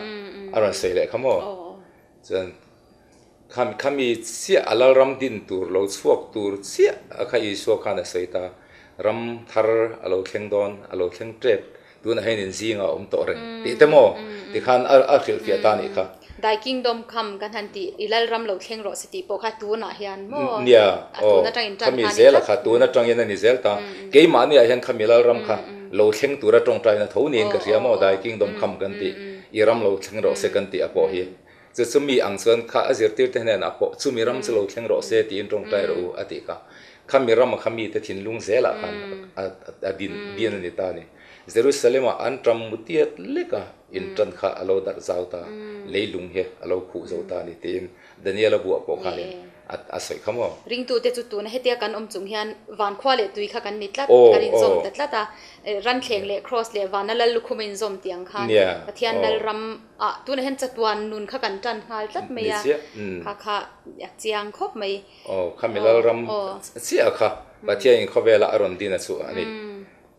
a rawn sawi leh kha maw? Chuan khami khami chiah a lalram din tur lo chhuak tur chiah a kha Isua khan a sawi ta, ram thar a lo thleng dawn, a lo thleng tep Tunah hian in zingah a awm tawh reng tih te maw? Tikhan a hrilhfiah ta anih kha. Thy kingdom come kan han tih, i lalram lo thleng rawh se tih pawh kha tunah hian maw? Nia, A aw, tun atangin tan khami kha a ni zela tlat. kha tun atangin a ni zel ta. Keimahniah hian khami lalram kha lo thleng tura tawngtaina tho niin ka hria maw? Thy kingdom come kan tih, i ram lo thleng rawh se kan tih a pawh hi. Chu chumi ang chuan kha a zirtirte hnenah pawh chumi ram chu lo thleng rawh se tiin tawngtai rawh u a tih kha. Khami rama kha mite thinlung zelah khan a din din a ni ta a ni. Jerusalem-ah an ṭam mutiat lek a, in ṭan kha a lo darh zau ta, leilung hi a lo khuh zo ta a ni tiin Daniel-a buah pawh khanin a sawi kha maw? Ringtute chu tuna hetia kan awm chung hian van khua leh tui kha kan ni tlat, kan inzawm ta tlat a, ranthleng leh kraws leh vana lal lukhum a inzawm tih ang khan Pathian lalram ah tunah hian chatuan nun kha kan ṭan nghal tlat mai a, kha kha a chiang khawp mai. Aw, khami lalram chiah kha Pathianin khawvela a rawn din a chu a ni.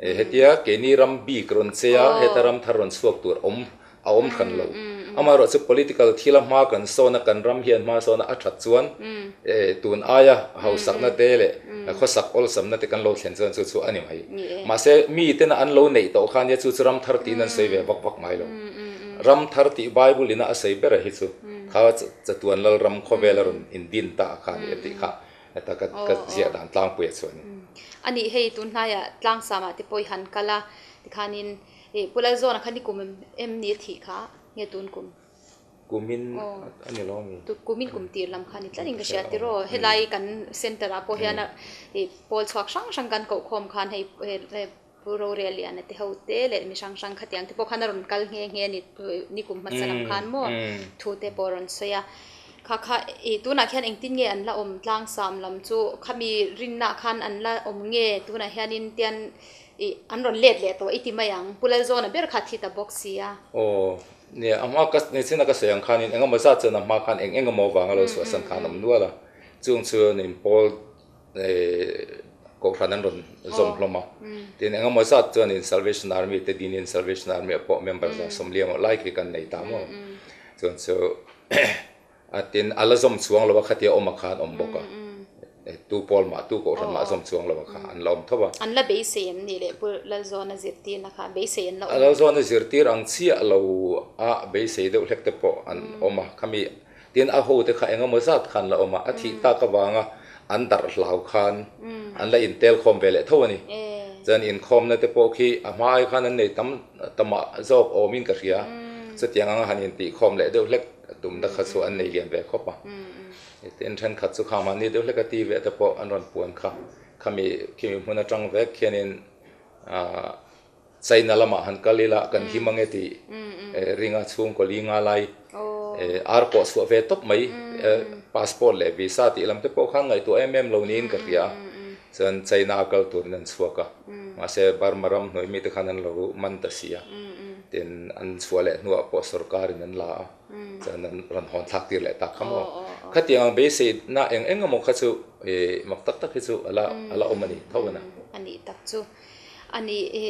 Hetia keini ram bik rawn che a, heta ram thar rawn chhuak tur awm a awm hran lo. Amaherawh chu political thila hma kan sawn a, kan ram hian hma sawn a a that chuan tun aia hausakna te leh khawsak awlsamna te kan lo thlen chuan chu chu a ni mai. Mahse mitena an lo neih tawh khan nia chu chu ram thar tiin an sawi ve vak vak ngai lo. Ram thar tih Bible ina a sawi ber a hi chu kha chatuan lalram khawvel a rawn indin ta kha a ni a tih kha. Heta ka ka ziah dan tlangpuia chu a ni. A nih hei tun hnaiah tlangsam-ah te pawh i han kal a, tikhanin ih Pu Lalzawna kha ni kum em ni a thih kha nge tun kum? Kumin a ni lo ami? Kumin kum tir lam kha a ni tlatin ka hria tiraw? Helai kan center-ah pawh hian ih pawl chhuak hrang hrang kan koh khawm khan hei Pu Roreliana te ho te leh mi hrang hrang khatiang te pawh khan a rawn kal nghe nghe a ni ni kum hmasa lam khan maw thu te pawh a rawn sawi a. Kha kha ih tunah khian engtin nge an la awm tlang sam lam chu khami rinna khan an la awm nge tunah hianin tian ih an rawn let leh tawh i ti mai ang Pu Lalzawna ber kha a thi ta bawk si a. Aw nia a hma ka nichina ka sawi ang khanin engemaw zat chuan a hma khan eng engemaw vanga lo chhuahsan khan a awm nual a chung chuanin Paul Kohhran an rawn zawm hlawm a, tin engemaw zat chuanin Salvation Army te dinin Salvation Army ah pawh member za sawmliam ah lai khi kan nei ta maw? Chuan chu a tin a la zawm chuang lo a khatia awm a khan awm bawk a, tu pawl mah tu kohhran mah zawm chuang lo a kha an la awm tho a. An la beisei em ni leh Pu Lalzawna zirtirna kha beisei an la awm? Lalzawna zirtir ang chiah lo a beisei deuh hlek te pawh an awm a, khami Tin, a hote kha engemaw zat khan la awm a, a thih tak avanga an darh hlau khan an la intel khawm ve leh tho a ni. Chuan inkhawmna te pawh khi a hma ai khan an nei tam tamah zawk awmin ka hria. Chutiang anga han intihkhawm leh deuh hlek tumna kha chu an nei lian ve khawp a. Tin, thenkhat chu kha mahni deuh hlek a ti ve te pawh an rawn puan kha. Khami khimi hmun atang vek khianin aah China lamah han kal ila kan him ange tih ringa chhungkaw li nga lai ar pawh chhuah ve tawp mai passport leh visa tih lam te pawh khan ngaihtuah em em lo niin ka hria a, chuan China a kal turin an chhuak a, mahse Burma ram hnuai mite khan an lo man ta si a, tin an chhuah leh hnuah pawh sorkarin an la a, chuan an rawn hawn thlak tir leh tak kha maw. Khatiang ang beiseina eng eng emaw kha chu mak tak tak hi chu a la awm a ni tho a na. A nih tak chu. A ni i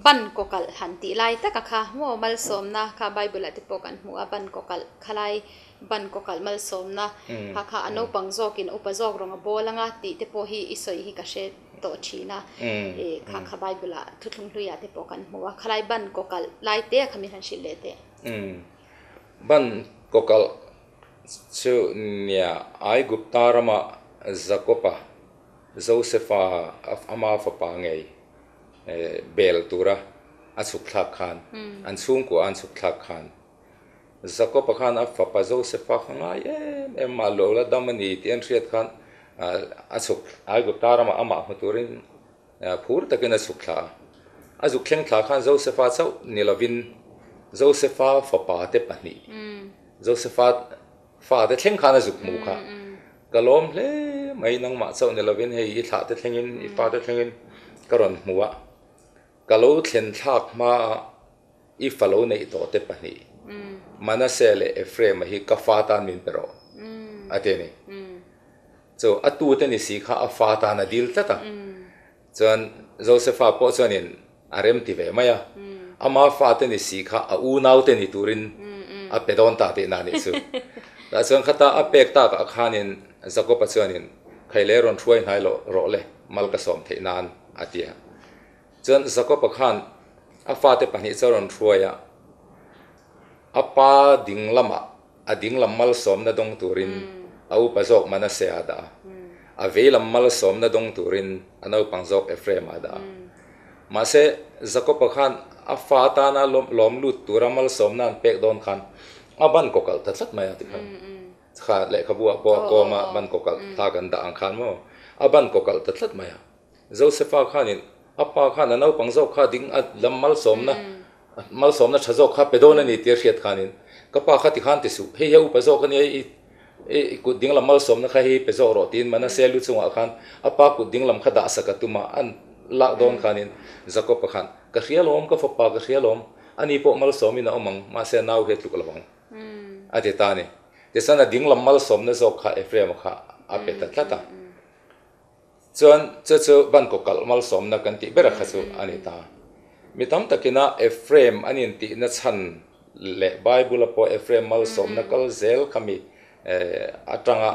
ban kaw kalh han tih lai taka kha maw malsawmna kha Bible ah te pawh kan hmu a ban kaw kalh khalai ban kaw kalh malsawmna kha kha a naupang zawkin upa zawk rawng a bawl anga tih te pawh hi i sawi hi ka hre tawh thin a i kha kha Bible ah thuthlung hlui ah te pawh kan hmu a khalai ban kaw kalh lai te a kha min han hrilh leh teh. Ban kaw kalh chu nia Aigupta rama Jakob-a Josefa ama fapa ngei bel tura a chhuk thlak khan, an chhungkua an chhuk thlak khan, Jakob-a khan a fapa Josefa kha ngai em em mah lo la dam a ni tih an hriat khan a chhuk Aigupta ramah amah hmu turin phur takin a chhuk thla a. A zuk thleng thla khan Josefa chauh ni lovin Josefa fapa te pahnih, Josefa Fate thleng khan a zuk hmuh kha ka lawm hle mai, nangmah chauh ni lovin hei i thlah te thlengin i fate thlengin ka rawn hmu a, ka lo thlen thlak hmaa i fa lo neih tawh te pahnih Manasseh leh Ephraim-a hi ka fa tan min pe rawh a ti a ni. Chu a tute ni si kha a fa tan a dil tlat a. Chuan Josefa pawh chuanin a rem ti ve mai a, ama fate ni si kha a unaute ni turin a pe dawn ta tihna a nih chu. Tah chuan khata a pek takah khanin Jakob-a chuanin, Khaile rawn hruai hnai loh rawh le, mal ka sawm theih nan, a ti a. Chuan Jakob-a khan a fate pahnih chu a rawn hruai a, a pa ding lamah a dinglam malsawmna dawng turin a upa zawk Manasseh a dah a, a veilam malsawmna dawng turin a naupang zawk Ephraim a dah a. Mahse, Jakob-a khan a fa atana lawm lut tura malsawmna an pek dawn khan a ban kawkalh ta tlat mai a ti khan. Kha lehkhabu ah pawh a kawm a ban kawkalh ta kan dah ang khan maw? A ban kawkalh ta tlat mai a. Josefa khanin a pa khan a naupang zawk kha ding a lam malsawmna malsawmna tha zawk kha pe dawn a ni tih a hriat khanin ka pa kha tikhan ti suh, hei hi a upa zawk a nia i i kut dinglam malsawmna kha hei pe zawk rawh tiin Manase lu chungah khan a pa kut dinglam kha dah sak a tum a, an lak dawn khanin Jakob-a khan ka hria lawm ka fapa ka hria lawm ani pawh malsawmin a awm ang mahse a nau hi a tluk lo ang a ti ta a ni. Tichuan a dinglam malsawmna zawk kha Ephraim-a kha a pe ta tlat a. Chuan chu chu ban kaw kalh malsawmna kan tih ber kha chu a ni ta. Mi tam takina Ephraim an intihna chhan leh Bible-a pawh Ephraim malsawmna kal zel kha mi atanga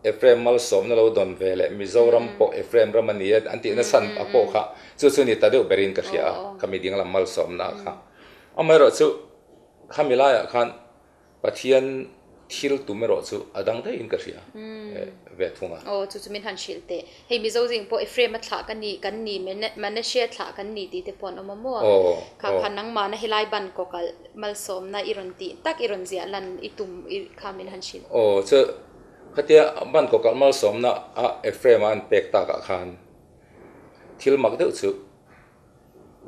Ephraim malsawmna lo dawn ve leh Mizoram pawh Ephraim ram a ni e an tihna chhan a pawh kha chu chu ni ta deuh berin ka hria a, khami dinglam malsawmna kha. Amaherawhchu khami laiah khan Pathian thil tum erawh chu a dang daihin ka hria ve thung a. Aw, chu chu min han hrilh teh. Hei Mizo zing pawh Ephraim-a thlah ka ni, kan ni, Manasseh-a thlah kan ni tih te pawh an awm a maw? Aw, Kha aw. kha nangmahna helai ban kaw kalh malsawmna i rawn tih tak i rawn ziah lan i tum i kha min han hrilh. Aw, chu khatia ban kaw kalh malsawmna a Ephraim-a an pek takah khan thil mak deuh chu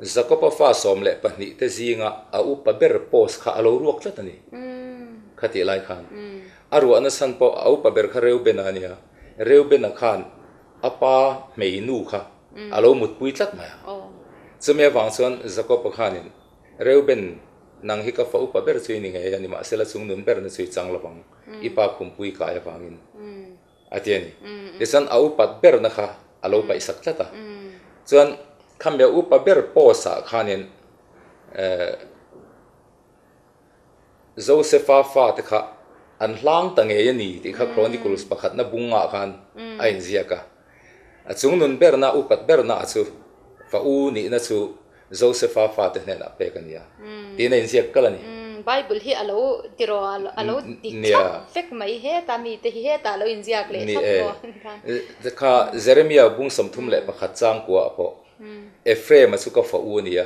Jakob-a fa 12 te zinga a upa ber post kha a lo ruak tlat a ni. Khatih lai khan a ruahna chhan pawh a upa ber kha Reuben-a a nia. Reuben-a khan a pa hmeinu kha a lo mutpui tlat mai a. Chumi avang chuan Jakob-a khanin, Reuben, nang hi ka fa upa ber chu i ni ngei a, nimahsela chungnun berna chu i chang lovang, i pa khumpui kai avangin. A ti a ni. Tichuan a upat berna kha a lo paihsak tlat a. Chuan khami a upa ber post ah khanin Josefa fate kha an hlang ta ngei a ni tih kha Chronicles pakhatna bungah khan a inziak a. A chungnun berna upat berna chu fa u nihna chu Josefa fate hnenah pek a ni a, tiin a inziak kal a ni. Bible hi a lo tiraw a lo ti thlap vek mai heta mite hi hetah a lo inziak leh thlap maw? Ni e, kha Jeremia bung 31 chang kuah pawh Ephraim-a chu ka fa u a ni a,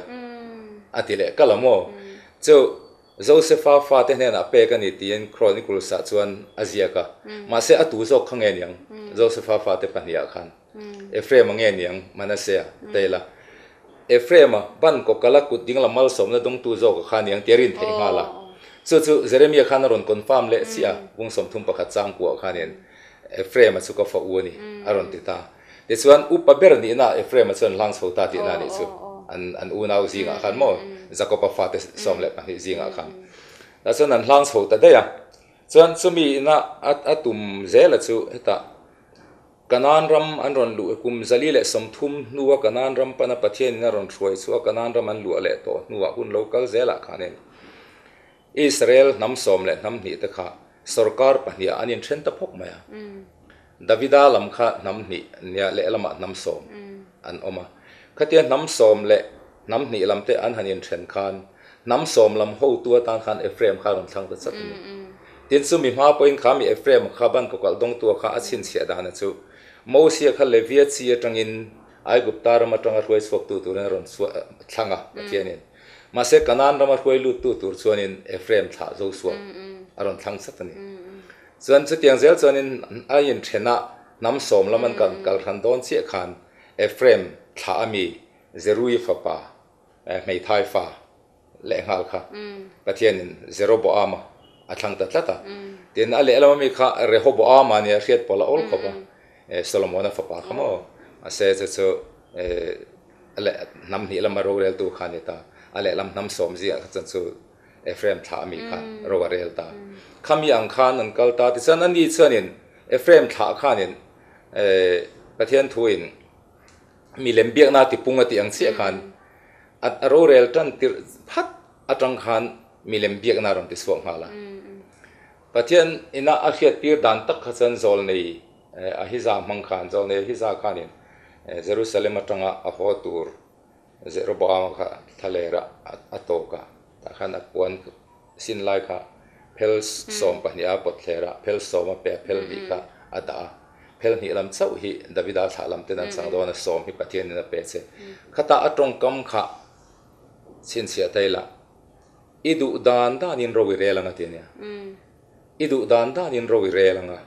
a ti leh kal a maw? Chu Josefa fate hnenah pek a ni tiin Chronicles-ah chuan a ziak a, mahse a tu zawk kha nge niang Josefa fate pahnihah khan? Ephraim-a nge niang Manasseh-a tail a? Ephraim-a ban kawkala kut dinglam malsawmna dawngtu zawka kha niang tia rin theih nghal a. Chu chu Jeremia khan a rawn confirm leh chiah a, bung 31 chang kuah khanin Ephraim-a chu ka fa u a ni a rawn ti ta. Tichuan upa ber nihna Ephraim-a chuan hlang chho ta tihna a nih chu an an unau zingah khan maw Jakob-a fate 12 zingah khan. Tah chuan an hlang chho ta daih a. Chuan chumi ina a tum zela chu hetah Kanaan ram an rawn luh kum 130 hnua Kanaan ram pana Pathianin a rawn hruai chu a Kanaan ram an luah leh tawh hnuah hun lo kal zelah khanin Israel hnam sawm leh hnam hnih te kha sawrkar pahniha an inthen ta phawk mai a. Davida lam kha hnam hnih nia lehlamah hnam sawm an awm a. Khatia hnam sawm leh hnam hnih lam te an han inthen khan hnam sawm lam hotu atan khan Ephraim kha a rawn thlang ta chat a ni. Tin, chumi hma pawhin kha mi Ephraim kha ban kawkalh dawngtua kha a chhinchhiah dana chu Mosia kha Levia chi atangin Aigupta ram atanga hruai chhuaktu turin a rawn thlang a, Pathianin. Mahse, Kanaan rama hruai luttu tur chuanin Ephraim thlah Josua a rawn thlang chat a ni. Chuan chutiang zel chuanin a inthen a, hnam sawm lam an kal hran dawn chiah khan Ephraim thlah a mi Zeruia fapa hmeithai fa leh nghal kha Pathianin Jeroboama a thlang ta tlat a. Tin, a lehlam ami kha Rehoboama nia hriat pawlh a awl khawp a, Solomona fapa kha maw? Mahse chu chu a leh hnam hnih lama roreltu kha a ni ta. A lehlam hnam sawm zingah kha chuan chu Ephraim thlah ami kha ro a rel ta. Khami ang khan an kal ta. Tichuan ani chuanin Ephraim thlah khanin Pathian thuin. Milem biakna tipung a tih ang chiah khan a rorel tan tirh phat atang khan milem biakna a rawn ti chhuak nghal a. Pathian ina a hriattir dan tak kha chuan Zawlnei Ahiza hmang khan, Zawlnei Ahiza khanin Jerusalem atanga a haw tur Jeroboama kha thlalera a tawk a, tah khan a puan sin lai kha phel 12 a pawt thler a, phel 10 a pe a, phel hnih kha a dah a, phel hnih lam chauh hi Davida thlah lam ten an chang dawn a, 10 hi Pathianin a pe che. Khata a tawngkam kha chhinchhiah ta ila, I duh dan danin ro i rel ang a ti a nia. I duh dan danin ro i rel ang a.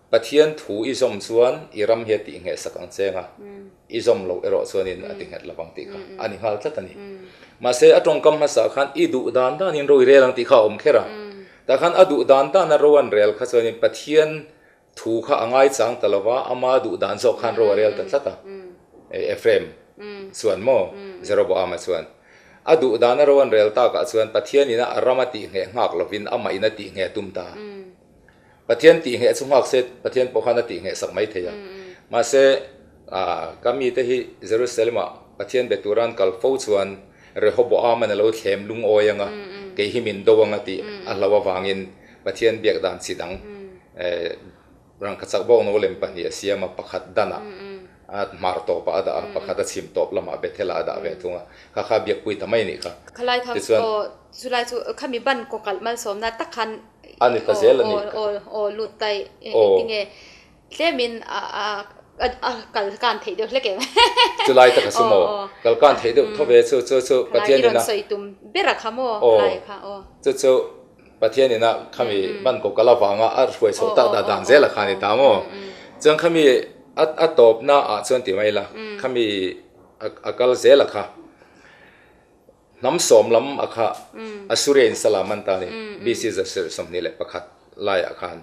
Pathian thu i zawm chuan i ram hi a tihngheh sak ang che anga, i zawm loh erawh chuanin a tinghet lo vang tih kha a ni nghal tlat a ni. Mahse, a tawngkam hmasa khan i duh dan danin ro i rel ang tih kha a awm kher a. Tah khan a duh dan dana ro an rel kha chuanin Pathian thu kha a ngaichang ta lo va, ama duh dan zawk khan ro a rel ta tlat a. Ephraim chuan maw Jeroboama chuan a duh dana ro an rel takah chuan Pathianin a ram a tihngheh nghak lovin amah in a tihngheh tum ta. Pathian tih ngheh chu nghak se Pathian pawh khan a tih ngheh sak mai thei a. Mahse, ka mite hi Jerusalem-ah Pathian be tura an kal fo chuan Rehoboam-an a lo thlem lungawi ang a, kei hi min do ang a tih a hlauh avangin Pathian biak dan chi dang rangkachak bawk no lem pahnih a siam a, pakhat danah a hmar tawpah a dah a, pakhat a chhim tawp lamah Bethel-ah a dah ve thung a, kha kha biakpui ta mai a nih kha. Khalai kha aw chulai chu khami ban kawkalh malsawmna tak khan A ni ta zel a ni. Aw aw lut ta engtinge tlemin a kal kan theih deuh hlek em. Chulai tak a chu maw? Kal kan theih deuh tho ve chu chu chu Pathian ina. Sawi tum ber a kha maw khalai kha aw. Chu chu Pathian ina khami ban ko kal avanga a hruai chhoh tak dah dan zel a kha ni ta maw? Chuan khami a tawpna ah chuan ti mai la khami a kal zel a kha. Hnam 10 lam a kha Assuria in sala man ta ni, BC 121 laiah khan.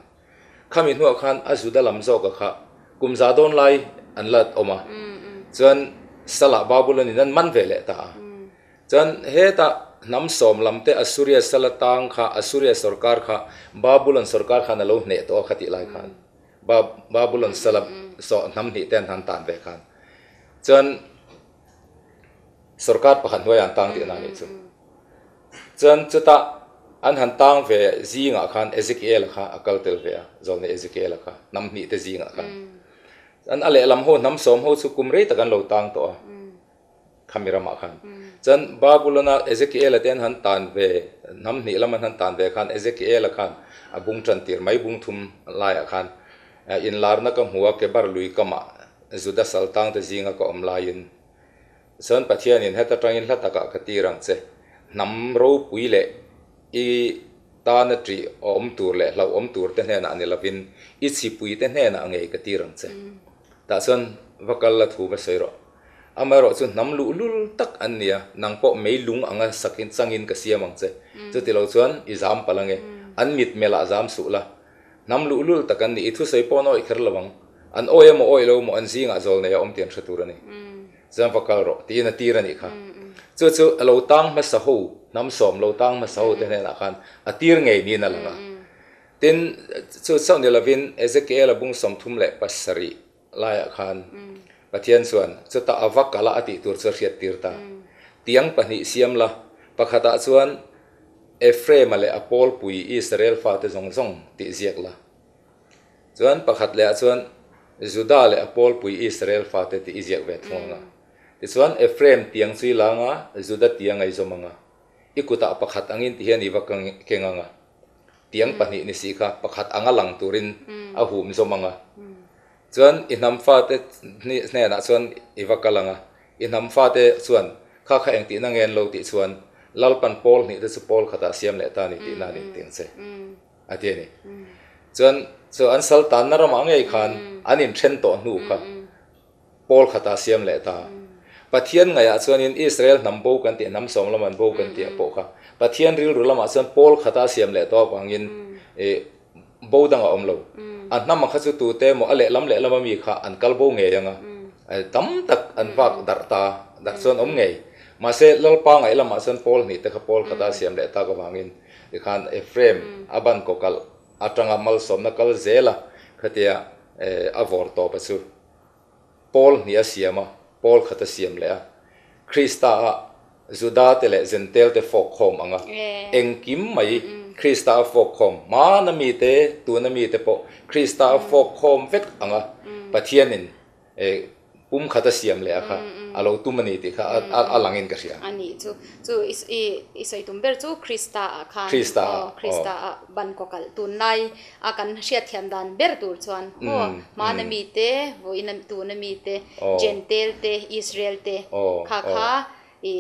Khami hnuah khan a Juda lam zawk a kha kum za dawn lai an la awm a, chuan sala Babulon in an man ve leh ta a. Chuan hetah hnam 10 lam te Assuria sala tang kha Assuria sorkar kha Babulon sorkar khan a lo hneh tawh a kha tih lai khan Babulon sala hnam hnih te an han tan ve khan. Chuan. Sorkar pakhat hnuaiah an tang tihna a nih chu. Chuan chutah an han tang ve zingah khan Ezekiel-a kha a kal tel ve a, zawlnei Ezekiel-a kha, hnam hnih te zingah khan. Chuan a lehlam ho hnam 10 ho chu kum rei tak an lo tang tawh a, khami ramah khan. Chuan Babulon-a Ezekiel-a te an han tan ve, hnam hnih lam an han tan ve khan Ezekiel-a khan a bung tan tir mai bung thum laiah khan inlarna ka hmu a, Kebar lui kamah Juda saltangte zinga ka awm laiin Chuan Pathianin heta tangin hla takah ka tir ang che, hnam ropui leh i tana ṭih awm tur leh hlauhawm tur te hnenah ni lovin i chhipui te hnenah ngei ka tir ang che. Tah chuan va kal la thu va sawi rawh. Amaherawh chu hnam luhlul tak an nia, nang pawh mei lung anga sakin changin ka siam ang che. Chutilo chuan i zam palh ange, an mitmelah zam suh la. Hnam luhlul tak an ni, i thusawi pawh an awih kher lo ang. An awi emaw awih lo emaw an zingah zawl nei a awm tih an hre tur a ni. Chuan va kal rawh tiin a tir a nih kha. Chu chu a lo tang hmasa ho, hnam 10 lo tang hmasa ho te hnenah khan a tir ngei niin a lang a. Tin, chu chauh ni lovin Ezekiel-a bung 37 laiah khan Pathian chuan chutah a va kal a a tih tur chu a hriat tir ta. Tiang pahnih siam la, pakhatah chuan Ephraim-a leh a pawlpui Israel fate zawng zawng tih ziak la. Chuan pakhat lehah chuan Juda leh a pawlpui Israel fate tih i ziak ve thung ang a. Tichuan Ephraim tiang chu i la ang a, Juda tiang a i zawm ang a. I kutah pakhat angin ti hian i va keng ang a. Tiang pahnih ni si kha pakhat anga lang turin a hum zawm ang a. Chuan i hnam fate hnenah chuan i va kal ang a. I hnam fate chuan kha kha engtihna nge an lo tih chuan Lalpan pawl hnih te chu pawl khatah siam leh ta a ni tihna a ni tih ang che. A ti a ni. Chuan chu an sal tanna ramah ngei khan an inthen tawh hnu kha pawl khatah siam leh ta. Pathian ngaihah chuanin Israel hnam bo kan tih, hnam 10 lam an bo kan tih ah pawh kha Pathian rilru lamah chuan pawl khatah siam leh tawh avangin ih bo dang a awm lo. A hnam kha chu tute emaw a lehlam lehlam ami kha an kal bo ngei ang a, tam tak an vak darh ta darh chuan awm ngei. Mahse Lalpa ngaih lamah chuan pawl hnih te kha pawl khatah siam leh tak avangin Tikhan Ephraim a ban kaw kalh atanga malsawmna kal zel a, khatia a vawr tawp a chu Pawl hnih a siam a, pawl khat a siam leh a. Krista a Juda te leh Zentel te fawk khawm ang a, engkim mai Krista a fawk khawm, hmana mite, tuna mite pawh Krista a fawk khawm vek ang a, Pathianin pum khat a siam leh a kha a lo tum a ni tih kha a langin ka hria. A nih chu, chu i sawi tum ber chu Krista ah khan, aw Krista ah ban kaw kalh tunlai a kan hriatthiam dan ber tur chuan aw hmana mite, vawiin tuna mite, Jentail te, Israel te kha kha i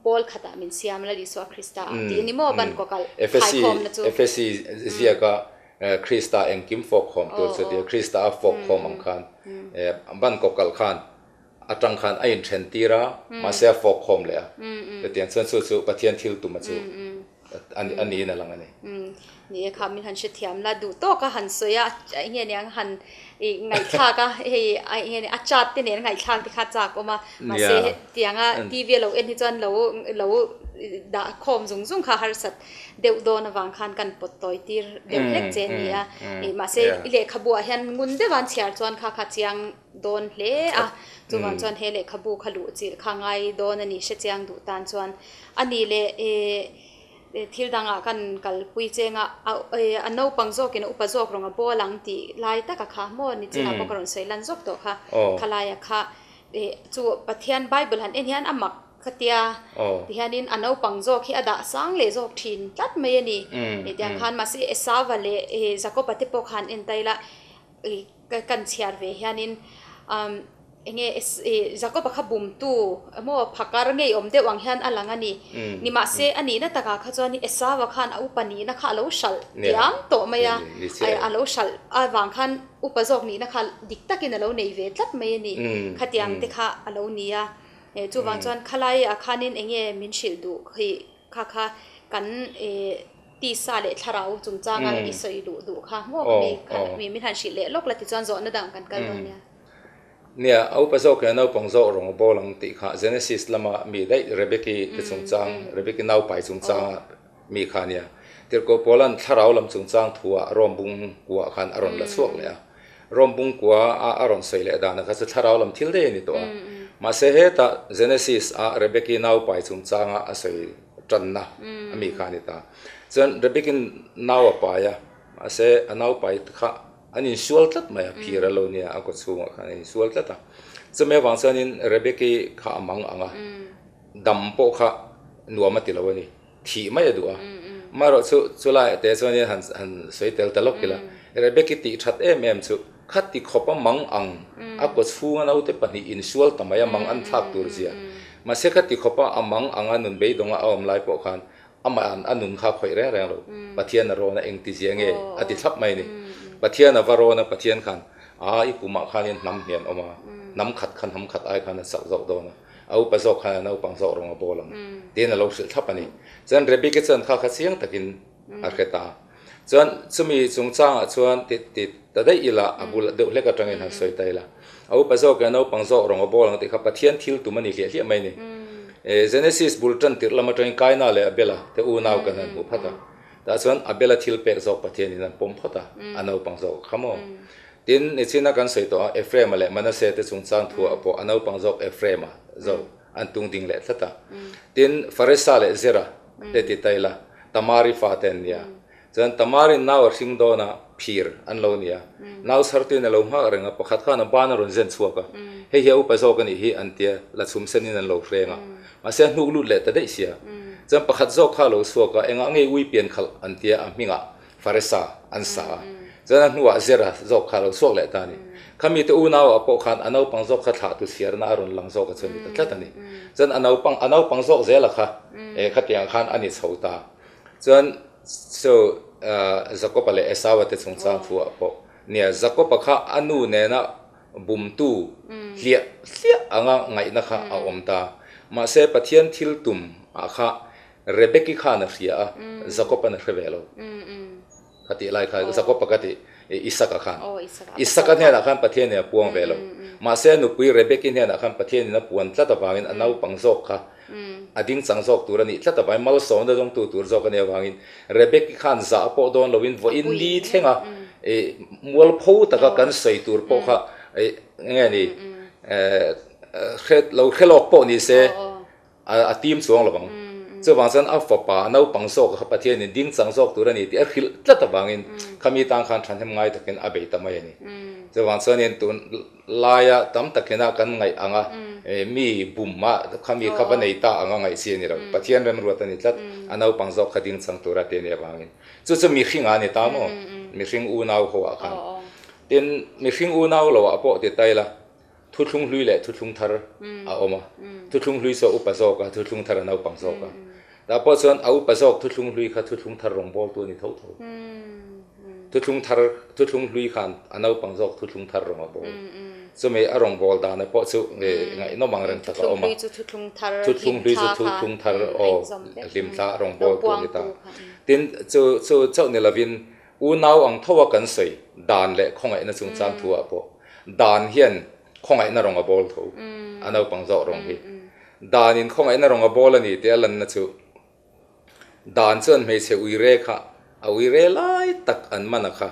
pawl khatah min siam Lal Isua Krista ah tih a ni maw ban kaw kalh khaikhawmna chu. Efesi ziaka Krista engkim fawk khawm tur chu tia Krista a fawk khawm ang khan ban kaw kalh khan atang khan a inthen tir a, mahse a fawk khawm leh a. Chutiang chuan chu chu Pathian thil tuma chu a niin a lang a ni. Ni e kha min han hrethiam la duh tawk a han sawi a, enge niang han ngaihthlak a, hei enge a chat te nen ngaihthlak te kha chak awm a, mahse hetianga TV a lo en hi chuan lo lo dah khawm zung zung kha harsat deuh dawn avang khan kan pawt tawi tir deuh hlek che a ni a, mahse i lehkhabu ah hian ngun deuh a an chhiar chuan kha kha chiang dawn hle a, chuvang chuan he lehkhabu kha luh chilh kha ngai dawn a ni hre chiang duh tan chuan a ni leh ih thil dangah kan kalpui cheng a, a naupang zawkin a upa zawk rawng a bawl ang tih lai taka kha maw ni chinah pawh ka rawn sawi lan zawk tawh kha khalaia kha ih chu Pathian Bible han en hian a mak ka tia tihianin a naupang zawk hi a dah sang leh zawk thin tlat mai a ni tiang khan mahse Esava leh Jakoba te pawh khan en ta ila ih Kan chhiar ve hianin enge Jakoba kha bumtu emaw phakar ngei awm deuh ang hian a lang a ni. Nimahse a nihna takah kha chuan Esau-a khan a upa nihna kha a lo hralh diam tawh mai a, a lo hralh avang khan upa zawk nihna kha dik takin a lo nei ve tlat mai a ni. Khatiang te kha a lo ni a. Chuvang chuan khalaiah khanin enge min hrilh duh khi kha kha kan Tisa leh thlarau chungchanga i sawi luh duh kha maw ka mi kha mi min han hrilh leh lawk la tichuan zawhna dang kan kal dawn nia. Nia, a upa zawk hian naupang zawk rawng a bawl ang tih kha Genesis lama mi daih Rebeki te chungchang, Rebeki naupai chungchanga mi kha nia. Tirhkoh Paula'n thlarau lam chungchang thuah Rom bung kuah khan a rawn la chhuak leh a. Rom bung kua a a rawn sawi leh danah kha chu thlarau lam thil daih a ni tawh a. Mahse hetah Genesis a Rebeki naupai chungchanga a sawi tanna a mi kha a ni ta. Chuan Rebecca-in nau a pai a, mahse a nau pai kha an insual tlat mai a, phir a lo nia a kaw chhungah khan an insual tlat a. Chumi avang chuanin Rebecca-i kha a mang ang a, dam pawh kha nuam a ti lo a ni, thih mai a duh a. Amaherawhchu chulaiah te chuanin han han sawi tel ta lawk ila, Rebecca-i tih that em em chu kha ti khawp a mang ang a kaw chhunga naute pahnih insual ta mai a mang an thlak tur zia. Mahse kha ti khawp a a mang anga nun beidawng a a awm lai pawh khan amah an a nun kha a khawih reng reng lo. Pathian a rawn a engti zia nge a ti thlap mai a ni. Pathian a va rawn a Pathian khan a i kumah khanin hnam hi an awm a, hnam khat kha hnam khat ai khan a chak zawk dawn a, a upa zawk khan a naupang zawk rawng a bawl ang tiin a lo hrilh thlap a ni. Chuan Rebecca chuan kha kha chiang takin a hre ta. Chuan chumi chungchangah chuan ti ti ta daih ila a bul deuh hlek atangin han sawi ta ila. A upa zawk leh naupang zawk rawng a bawl ang tih kha Pathian thil tum a ni hliah hliah mai a ni. Genesis bul tan tirh lam atangin Kaina leh Abela te unau kan han hmuh phat a. Tah chuan Abela thil pek zawk Pathianin an pawm phawt a, a naupang zawk kha maw. Tin, nichina kan sawi tawh a, Ephraim-a leh Manasseh te chungchang thuah pawh a naupang zawk Ephraim-a zawk an tung ding leh tlat a. Tin, Faresa leh Zera te ti ta ila, Tamari fate an nia. Chuan Tamarin nau a hring dawn a, phir an lo nia. Nau chhartuin a lo nghak reng a, pakhat khan a ban a rawn zen chhuak a. Hei hi a upa zawk a nih hi an tia, la chhum senin an lo hreng a. Mahse a hnuk lut leh ta daih sia. Chuan pakhat zawk kha a lo chhuak a, engah nge ui pian khalh an tia a hmingah Faresa an sa a. Chuan a hnuah Zera zawk kha a lo chhuak leh ta a ni. Khami te unau ah pawh khan a naupang zawk kha thlahtu chhiarna a rawn lang zawk a chuan ni ta tlat a ni. Chuan a naupang a naupang zawk zela kha eh khatiang khan a ni chho ta. Chuan so Jakoba leh Esaua te chungchang thu ah pawh nia Jakoba kha a nu nena bumtu hliah hliah anga ngaihna kha a awm ta. Mahse Pathian thil tum ah kha Rebeki khan a hria a, Jakob-an a hre ve lo. Ka tih lai kha Jakob-a ka tih Isaka khan. Isaka hnenah khan Pathianin a puang ve lo. Mahse a nupui Rebeki hnenah khan Pathianin a puan tlat avangin a naupang zawk kha a ding chang zawk tur a nih tlat avangin malsawmna dawngtu tur zawk a nih avangin Rebeki khan zah pawh dawn loin vawiin li thlenga mualpho taka kan sawi tur pawh kha eng nge ni? Hre lo hre lawk pawh ni se a tim chuang lo vang. Chuvang chuan a fapa naupang zawk kha Pathianin ding chang zawk tur a ni tih a hrilh tlat avangin khami tan khan thahnem ngai takin a bei ta mai a ni. Chuvang chuanin tun laia tam takina kan ngaih anga mi bum a khami kha va nei ta anga ngaih chi a ni lo. Pathian remruat a ni tlat a naupang zawk kha ding chang tura ti a nih avangin. Chu chu mihring a ni ta maw? Mihring unau ho ah khan. Tin, mihring unau lo ah pawh ti ta ila, thuthlung hlui leh thuthlung thar a awm a. Thuthlung hlui chu a upa zawk a, thuthlung thar a naupang zawk a. Tah pawh chuan a upa zawk thuthlung hlui kha thuthlung thar rawngbawltu a ni tho tho. Thuthlung thar, thuthlung hlui khan a naupang zawk thuthlung thar rawng a bawl. Chumi a rawngbâwl dana pawh chu ngaihnawm ang reng tak a awm a. Thuthlung hlui chu thuthlung thar aw hlimthla rawngbâwl tur a ni ta. Tin, chu chu chauh ni lovin unau ang tho a kan sawi dan leh khawngaihna chungchang thu ah pawh dan hian khawngaihna rawng a bâwl tho a naupang zawk rawng hi. Danin khawngaihna rawng a bâwl a ni tih a lanna chu Dan chuan hmeichhe uire kha a uire lai tak an man a kha.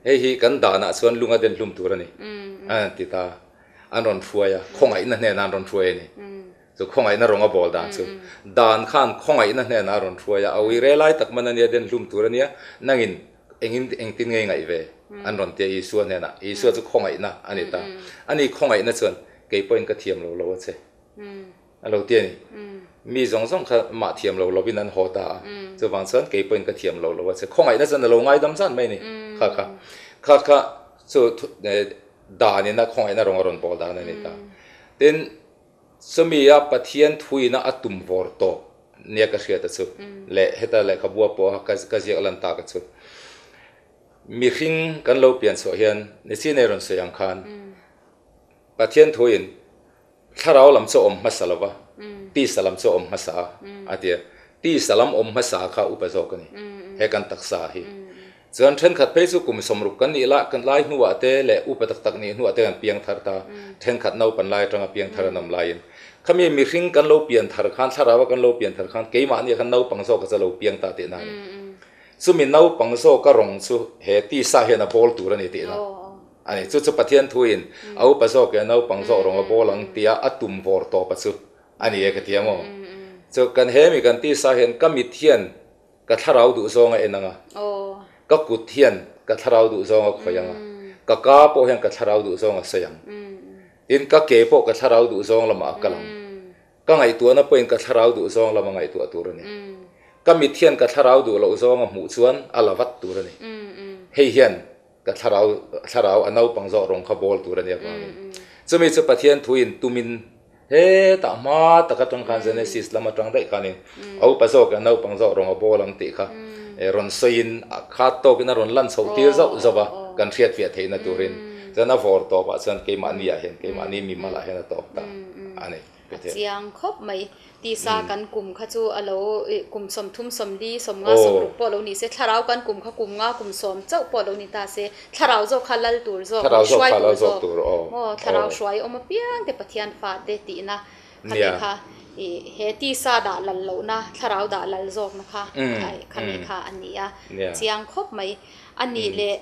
Hei hi kan danah chuan lung a den hlum tur a ni a ti ta. An rawn hruai a, khawngaihna hnenah an rawn hruai a ni. Chu khawngaihna rawng a bawl dan chu. Dan khan khawngaihna hnenah a rawn hruai a, a uire lai tak man a nia, den hlum tur a nia, nangin engin engtin nge i ngaih ve? An rawn ti a Isua hnenah. Isua chu khawngaihna a ni ta. Ani khawngaihna chuan kei pawhin ka thiam lo lo a che. A lo ti a ni. Mi zawng zawng kha mah thiam lo lovin an haw ta a. Chuvang chuan kei pawhin ka thiam lo lo a che. Khawngaihna chuan a lo ngaidam zan mai a ni. Kha kha kha kha chu danin a khawngaihna rawng a rawn bawl dan a ni ta. Tin, chumi a Pathian thuina a tum vawr tawp nia ka hriat a chu leh heta lehkhabua pawha ka ziak lan tak a chu. Mihring kan lo pian chhuah hian nichin ei rawn sawi ang khan Pathian thuin Thlarau lam chu a awm hmasa lo va, tisa lam chu a awm hmasa a, a ti a. Tisa lam awm hmasa kha upa zawk a ni, he kan taksa hi. Chuan thenkhat phei chu kum sawmruk kan nih lah, kan lai hnuah te leh upa tak tak nih hnuah te kan piang thar ta, thenkhat naupan lai atanga piang thar an awm laiin. Khami mihring kan lo pian thar khan, thlaraua kan lo pian thar khan keimahni khan naupang zawka chu a lo piang ta tihna a ni. Chumi naupang zawka rawng chu he tisa hian a bawl tur a ni tihna. A ni, chu chu Pathian thuin a upa zawk leh naupang zawk rawng a bawl ang tia a tum vawr tawp a chu a ni e ka ti ang aw. Chu kan he mi kan tisa hian ka mit hian ka thlarau duh zawng a en ang a, ka kut hian ka thlarau duh zawng a khawih ang a, ka ka pawh hian ka thlarau duh zawng a sawi ang, tin ka ke pawh ka thlarau duh zawng lamah a kal ang. Ka ngaihtuahna pawhin ka thlarau duh zawng lama ngaihtuah tur a ni. Ka mit hian ka thlarau duh loh zawng a hmuh chuan a la vat tur a ni. Hei hian ka thlarau thlarau a naupang zawk rawng kha bawl tur a nia vangin. Chumi chu Pathian thuin tumin hetah hma tak atang khan Genesis lam atang daih khanin a upa zawk leh a naupang zawk rawng a bawl ang tih kha rawn sawiin a khat tawkin a rawn lan chhoh tir zauh zauh a kan hriatfiah theihna turin. Chuan a vawr tawpah chuan keimahni ah hian keimahni mimal ah hian a tawp ta a ni. A chiang khawp mai. Tisa kan kum kha chu a lo kum 30, 40, 50, 60 pawh lo ni se, thlarau kan kum kha kum nga, kum 10 chauh pawh lo ni ta se, thlarau zawk kha lal tur zawk, hruai tur zawk, maw thlarau hruai awm apiang te Pathian fate tihna khami kha he tisa dah lal lohna, thlarau dah lal zawkna kha khami kha a ni a, chiang khawp mai. A nih leh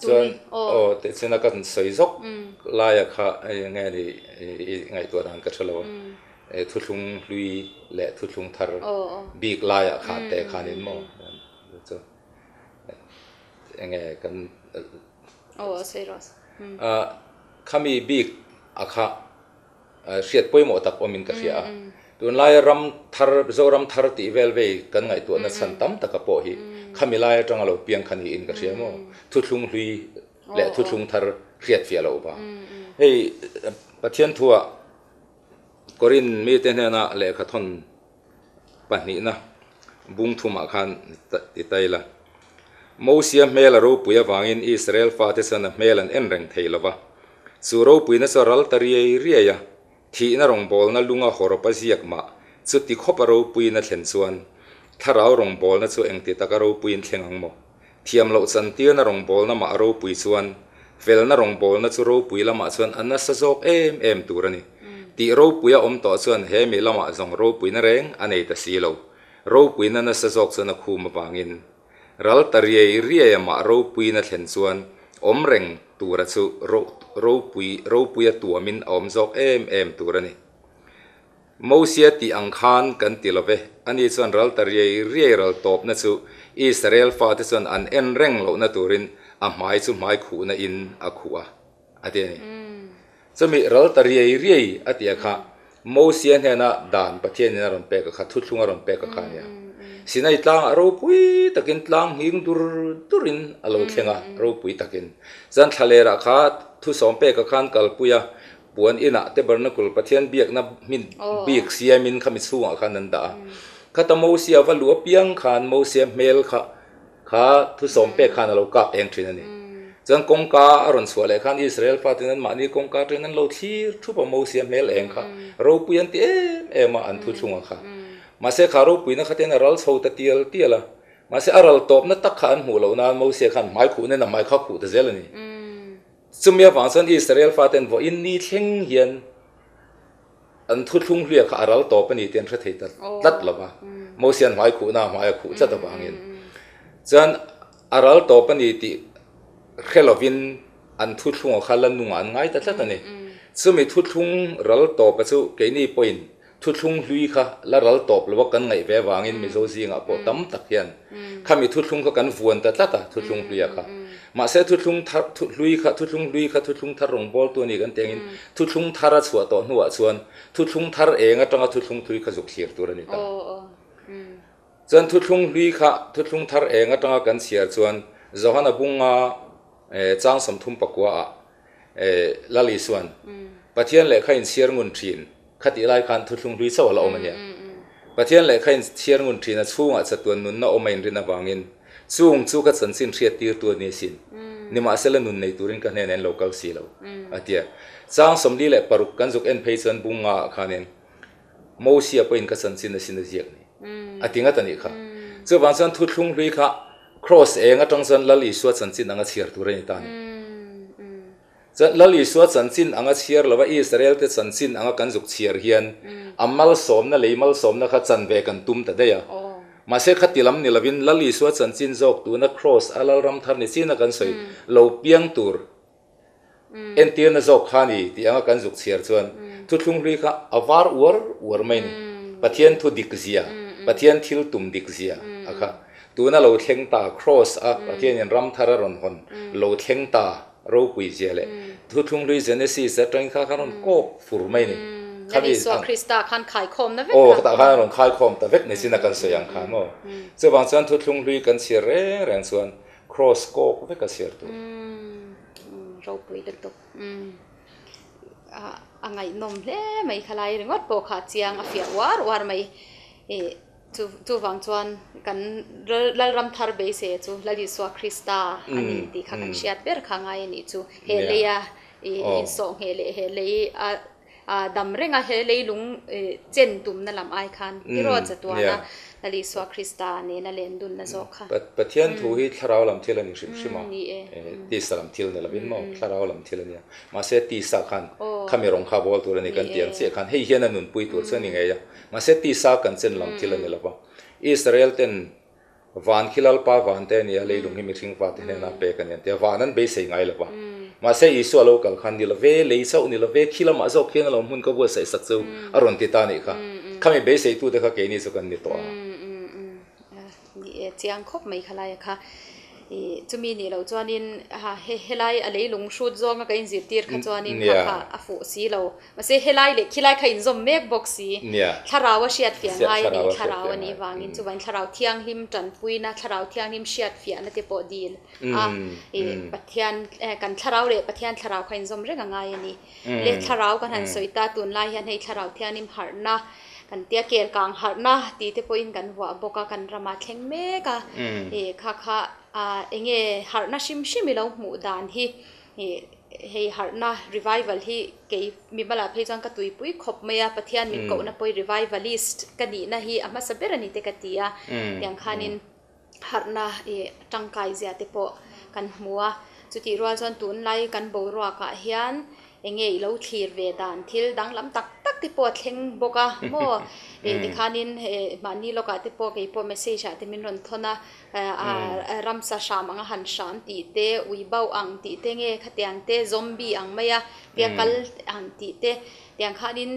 Chuan aw tehchina ka sawi zawk laia kha nge ni i ngaihtuah dan ka hre lo a, thuthlung hlui leh thuthlung thar bik laiah khan te khanin maw chu enge kan khami bik a kha hriat pawimawh tak awmin ka hria a. Tunlaia ram thar, Zoram thar tih vel vei kan ngaihtuahna chhan tam taka pawh hi khami lai atanga lo piang kha niin ka hria maw? Thuthlung hlui leh thuthlung thar hriat fiah loh vang. Hei Pathian thuah Korin mite hnena lehkha thawn pahnihna bung thumah khan ti ta ila. Mosia hmel a ropui avangin Israel fate chuan a hmel an en reng thei lo va. Chu ropuina chu a ral ta riai riai a, thihna rawngbawlna lunga hawrawp a ziak mah chuti khawp a ropuiin a thlen chuan thlarau rawngbawlna chu engti taka ropuiin thleng ang maw? Thiam loh chantirna rawngbawlna mah a ropui chuan felna rawngbawlna chu ropui lamah chuan a nasa zawk em em tur a ni. Tih ropui a awm tawh chuan he mi lamah zawng ropuina reng a nei ta si lo. Ropuina nasa zawk chuan a khum avangin ral ta riai riai a mah ropuina thlen chuan awm reng. tura chu ropui ropuia tuamin a awm zawk em em tur a ni. Mosia tih ang khan kan ti lo ve, ani chuan ral ta riai riai ral tawpna chu Israel fate chuan an en reng lohna turin a hmai chu hmai khuhna in a khuh a, a ti a ni. Chumi ral ta riai riai a tih a kha Mosia hnena dan Pathianin a rawn pek a kha, thuthlung a rawn pek a kha a nia. Sinai tlangah ropui takin tlang nghing dur durin a lo thleng a, ropui takin. Chuan thlalerah kha thusawm pek a khan kalpui a, Puan inah Tabernacle Pathian biakna hmin bik siamin khami chhungah khan an dah a. Khata Mosia va luh apiang khan Mosia hmel kha kha thusawm pek khan a lo kap eng thin a ni. Chuan kawngka a rawn chhuah leh khan Israel fatin anmahni kawngka atangin an lo thlir thup a Mosia hmel eng kha ropui an ti em em a an thuthlunga kha. Mahse kha ropuina kha ten a ral chho ta tial tial a. Mahse a ral tawpna tak kha an hmuh loh nan Mosia khan hmai khuh nen a hmai kha khuh ta zel a ni. Chumi avang chuan Israel faten vawiin ni thleng hian an thuthlung hluia kha a ral tawp a ni tih an hre thei ta tlat lo va. Mosian hmai khuhna a hmai a khuh tlat avangin chuan a ral tawp a ni tih hre lovin an thuthlunga kha la nungah an ngai ta tlat a ni. Chumi thuthlung ral tawpa chu keini pawhin Thuthlung hlui kha la ral tawp lo a kan ngaih ve avangin Mizo zingah pawh tam tak hian khami thuthlung kha kan vuan ta tlat a, thuthlung hluia kha. Mahse thuthlung thar hlui kha thuthlung hlui kha thuthlung thar rawngbawltu a ni kan tih angin thuthlung thar a chhuah tawh hnuah chuan thuthlung thar eng atanga thuthlung hlui kha zuk thlir tur a ni ta. Chuan thuthlung hlui kha thuthlung thar eng atanga kan chhiar chuan Johana bunga chang 34 ah Lal Isuan Pathian lehkha inchhiar ngun thin Khatih lai khan thuthlung hlui chauh a la awm a nia. Pathian lehkha in chhiar ngun thin a chhungah chatuan nunna awm a inrin avangin chung chu ka chanchin hriat tirtu a ni asin. Nimahsela nun nei turin ka hnenah in lo kal si lo, a ti a. Chang 46 kan zuk en phei chuan bunga ah khanin Mosia pawhin ka chanchin asin a ziak ni a ti ngat a nih kha. Chuvang chuan thuthlung hlui kha Kraws eng atang chuan Lal Isua chanchin anga chhiar tur a ni ta a ni. Chuan Lal Isua chanchin anga chhiar lova Israel-te chanchin anga kan zuk chhiar hian a malsawmna lei malsawmna kha chan ve kan tum ta daih a. Mahse khati lam ni lovin Lal Isua chanchin zawk tuna Kraws a Lalram thar ni china kan sawi lo piang tur entirna zawk kha ni tih anga kan zuk chhiar chuan thuthlung hlui kha a var uar uar mai ni. Pathian thu dik zia, Pathian thil tum dik zia a kha tuna lo thleng ta Kraws a Pathianin ram thar a rawn hawn lo thleng ta Ropui zia leh Thuthlung hlui Genesis atangin kha khan rawn kawk fur mai ni. Lal Isua Krista khan khaikhawm na vek kha. Aw tah khan a rawn khaikhawm ta vek ni sin a kan sawi ang kha maw. Chuvang chuan Thuthlung hlui kan chhiar reng reng chuan Kraws kawk vek a chhiar tur. Ropui lutuk. A ngaihnawm hle mai khalai ringawt pawh kha chiang a fiah uar uar mai. Chu chuvang chuan kan Lalram thar beisei chu Lal Isua Krista a ni tih kha kan hriat ber kha ngai a nih chu. He leia insawh ngheh leh he lei a dam renga he leilung chen tumna lam ai khan tiraw chatuana Lal Isua Krista nena len dunna zawk kha. Pathian thu hi thlarau lam thil a ni hrim hrim a, tisa lam thil ni lovin maw thlarau lam thil a nia. Mahse tisa khan khami rawng kha bawl tur a ni kan tih ang chiah khan hei hian a nunpui tur chu a ni ngei a. Mahse tisa kan chen lam thil a ni lo va. Israel ten van khi Lalpa van te a ni a, leilung hi mihring va te hnena pek a ni an ti a, van an beisei ngai lo va. Mahse Isua lo kal khan ni lo ve, lei chauh ni lo ve, khi lamah zawk khian alawm hmun ka buatsaih sak chu a rawn ti ta a nih kha. Khami beiseitute kha keini chu kan ni tawh a. Ni e, chiang khawp mai kha laia kha. Ih chumi nih loh chuanin ha he helai a leilung hrut zawnga ka inzirtir kha chuanin kha kha a fuh si lo. Mahse helai leh khilai kha inzawm mek bawk si. Thlarau a hriat fiah ngai a ni, thlarau a nih vangin chuvangin thlarau thianghlim tanpuina, thlarau thianghlim hriat fiahna te pawh dil a. Ih Pathian kan thlarau leh Pathian thlarau kha inzawm reng a ngai a ni. Le thlarau kan han sawi ta tunlai hian hei thlarau thianghlim harhna kan tia kel kang harhna tih te pawhin kan vuah bawk a kan ramah thleng mek a ih kha kha ah eng nge harhna hrim hrim i lo hmuh dan hi ih hei harhna revival hi kei mi bulah phei chuan ka tuipui khawp mai a Pathian min kohna pawh hi revivalist ka nihna hi a hmasa ber a ni te ka ti a tiang khanin. Harhna ih tangkai zia te pawh kan hmu a, chutih rual chuan tunlai kan boruakah hian eng nge i lo thlir ve dan thil danglam tak tak te pawh a thleng bawk a maw? Ih tikhanin mahni lawkah te pawh kei pawh message ah te min rawn thawn a, ramsa hram anga han hram tih te, ui bauh ang tih te nge khatiang te zombie ang mai a tia kal ang tih te tiang khanin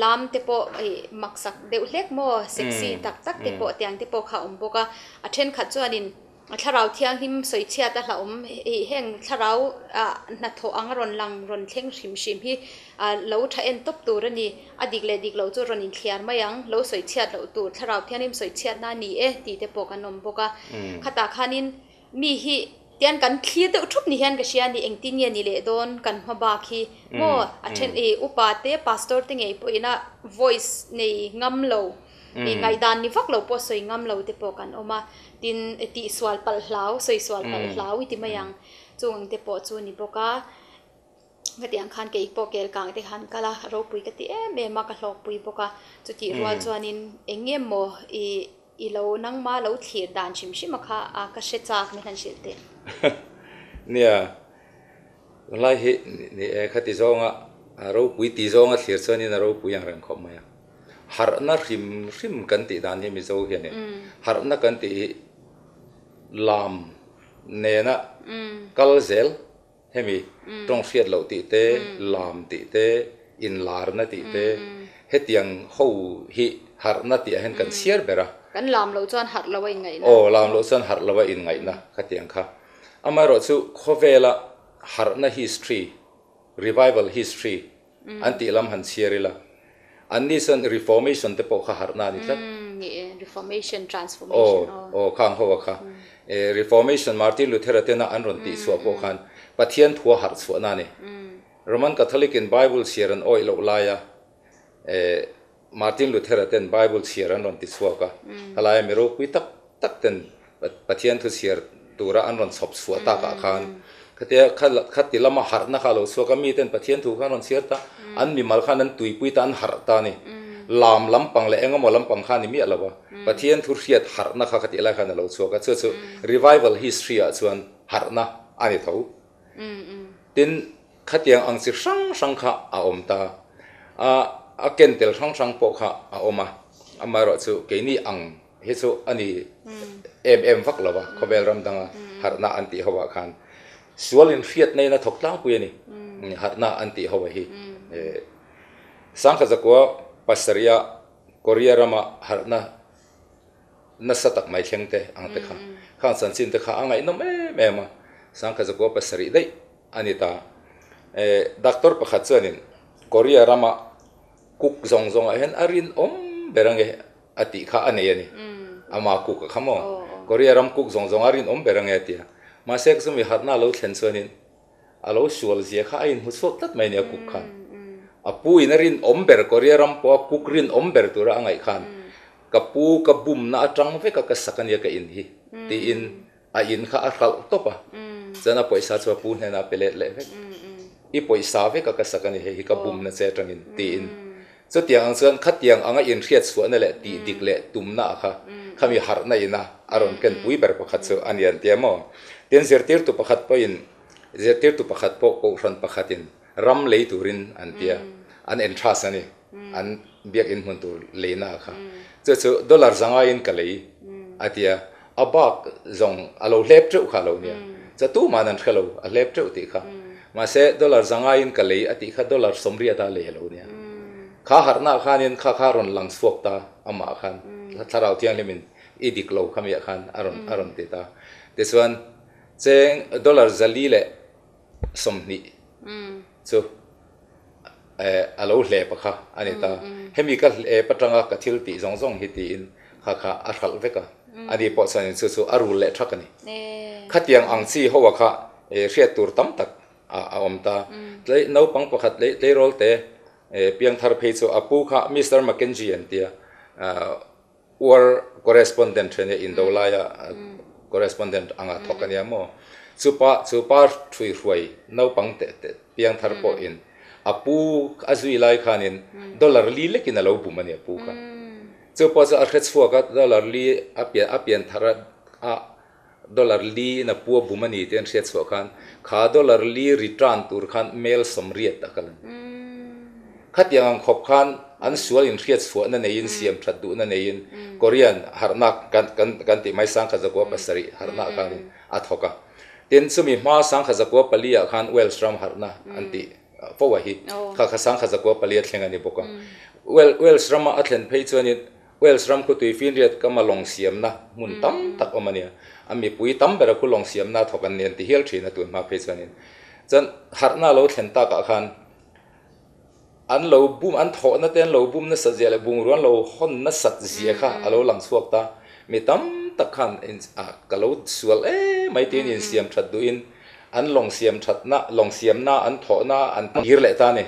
lam te pawh ih maksak deuh hlek maw sexy tak tak te pawh tiang te pawh kha a awm bawk a, a thenkhat chuanin A thlarau thianghlim sawichhiat a hlauhawm hi heng thlarau ah hnathawh anga rawn lang rawn thleng hrim hrim hi ah lo tha en tawp tur a ni. A dik leh dik loh chu rawn inthliar mai ang, lo sawichhiat loh tur thlarau thianghlim sawichhiatna a ni e tih te pawh kan awm bawk a. Khatah khanin mi hi tian kan thlir deuh thup ni hian ka hria a ni, engtin nge ni leh dawn kan hma bak hi maw a then ih upa te pastor te ngei pawhin a voice nei ngam lo. Ih ngaihdan ni vak lo pawh sawi ngam lo te pawh kan awm a, tin tihsual palh hlau, sawi sual palh hlau i ti mai ang, chung ang te pawh chu ni bawk a, khatiang khan kei pawh kel kang te khan kal a, ropui ka ti em em a, ka hlawkpui bawk a, chutih rual chuanin eng nge maw ih i lo nangma lo thlir dan hrim hrim a kha a ka hre chak min han hrilh teh. Nia, tunlai hi ni e khati zawnga ropui ti zawnga thlir chuanin a ropui ang reng khawp mai a. Harhna hrim hrim kan tih dan hi Mizo hian in harhna kan tih hi lam nena kal zel hemi tawng hriat loh tih te, lam tih te, inlarna tih te hetiang ho hi harhna tih ah hian kan chhiar ber a. Kan lam loh chuan harh loh a inngaihna. Aw lam loh chuan harh loh a inngaihna khatiang kha. Amaherawhchu chu khawvela harhna history, revival history An tih lam han chhiar ila, an ni chuan Reformation te pawh kha harhna a ni tlat. Ni e, Reformation, Transformation aw. Aw, khang ho a kha. Reformation Martin Luther-a tena an rawn tih chhuah pawh khan Pathian thua harh chhuahna a ni. Roman Catholic in Bible chhiar an awih loh laia Martin Luther-a ten Bible chhiar an rawn ti chhuak a, helaia mi ropui tak tak ten Pathian thu chhiar tura an rawn chhawp chhuah takah khan khatia khati lama harhna kha a lo chhuak a, mi ten Pathian thu kha an rawn chhiar ta, an mimal khan an tuipui ta, an harh ta a ni. Lam lampang leh engemaw lampang kha a ni miah lo a, Pathian thu hriat harhna kha khatih lai khan a lo chhuak a, chu chu revival history ah chuan harhna a ni tho. Tin, Khatiang ang chi hrang hrang kha a awm ta a, a ken tel hrang hrang pawh kha a awm a, amaherawh chu keini ang hi chu a ni em em vak lo a, khawvel ram danga harhna an tih ho ah khan sual in hriat neiin a thawk tlangpui a ni, harhna an tih ho hi. Sangkhat zakua pasarih ah Korea rama harhna nasa tak mai thleng te ang te kha, khang chanchin te kha a ngaihnawm em em a, sangkhat zakua pasarih daih a ni ta. Doctor pakhat chuanin Korea rama cook zawng zawngah hian a rinawm ber ange a tih kha a nei a ni. Ama cook a kha maw? Korea ram cook zawng zawngah a rinawm ber ange a ti a. Mahse chumi harhna a lo thlen chuanin a lo sual zia kha a inhmu chhuak tlat mai a ni a cook khan. A pu in a rinawm ber Korea ram pawha cook rinawm ber tura a ngaih khan ka pu ka bumna atang veka ka sak ania ka in hi tiin A in kha a hralh tawp a, chuan a pawisa chu a pu hnenah a pe let leh vek. I pawisa vek a ka sak a ni, hei hi ka bumna che atangin, tiin. Chutiang ang chuan khatiang anga inhriat chhuahna leh tih dik leh tumna a kha khami harhna ina a rawn ken pui ber pakhat chu a ni an ti a maw? Tin, zirtirtu pakhat pawhin, zirtirtu pakhat pawh kohhran pakhatin ram lei turin an ti a, an entrance a ni, an biakinn hmun tur leina a kha. Chu chu dollar zangaiin ka lei a ti a, a bak zawng a lo hlep teuh kha a lo nia. Cha tuman an hre lo, a hlep teuh tih kha. Mahse dollar zangaiin ka lei a tih kha dollar sawmriat a lei a lo nia. Kha harhnaah khanin kha kha rawn lang chhuak ta amah khan, Thlarau Thianghlimin i dik lo kha miah khan a rawn a rawn ti ta. Tichuan cheng dollar zali leh 20 chu a lo hlep a kha a ni ta. Hemi ka hlep atanga ka thil tih zawng zawng hi tiin kha kha a hralh vek a, ani pawh chuanin chu chu a rul leh thak a ni. Khatiang ang chi ho a kha hriat tur tam tak a awm ta. Tlei naupang pakhat tleirawl te piangthar phei chu a pu kha Mister Mackenzie an tia War correspondent then e indo laia correspondent anga thawk ania maw? Chupa chupa thui hruai naupang te te piang thar pawhin a pu a zui lai khanin dollar li lekin a lo bum ania pu kha. Chu pawh chu a hre chhuak a dollar li a pian a pian thar a dollar li in a pu a bum a ni tih an hriat chhuah khan kha dollar li return tur khan mail 80 a kal a ni. Khatiang ang khawp khan an sual inhriat chhuahna neiin siam that duhna neiin Korean harhna kan kan kan tih mai 1907 harhna khanin a thawk a. Tin, chumi hma 1904 ah khan Welsh ram harhna an tih fo a hi. Kha kha 1904 a thleng a ni bawk a. Welsh rama a thlen phei chuanin Welsh ram khu tuifinriat kama lawng siamna hmun tam tak awm a nia. A mipui tam bera khu lawng siamna a thawk an ni an ti hial thin a tun hma phei chuanin. Chuan harhna lo thlen takah khan an lo bum, an thawhna te an lo bum nasat zia leh bungrua an lo hawn nasat zia kha a lo lang chhuak ta. Mi tam tak khan ka lo sual em mai tiin insiam that duhin an lawng siam thatna, lawng siamna an thawhna an kir leh ta a ni.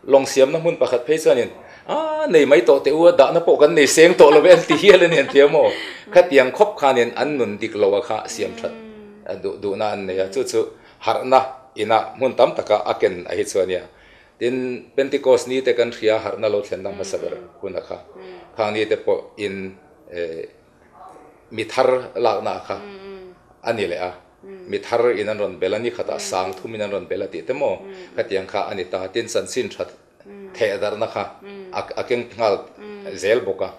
Lawng siamna hmun pakhat phei chuanin, A, nei mai tawh teh u a, dahna pawh kan nei seng tawh lo ve an ti hial a ni an ti a maw? Khatiang khawp khanin an nun dik lo a kha siam that duhna an nei a, chu chu harhna inah hmun tam taka a ken a hi chu a nia. Tin, Pentecost ni te kan hria harhna lo thlenna hmasa ber hun a kha, khang ni te pawh in mi thar lakna a kha a ni leh a. Mi thar in an rawn bel a, ni khatah sang thum in an rawn bel a tih te maw? Khatiang kha a ni ta. Tin, chanchin that theh darhna kha a keng nghal zel bawk a,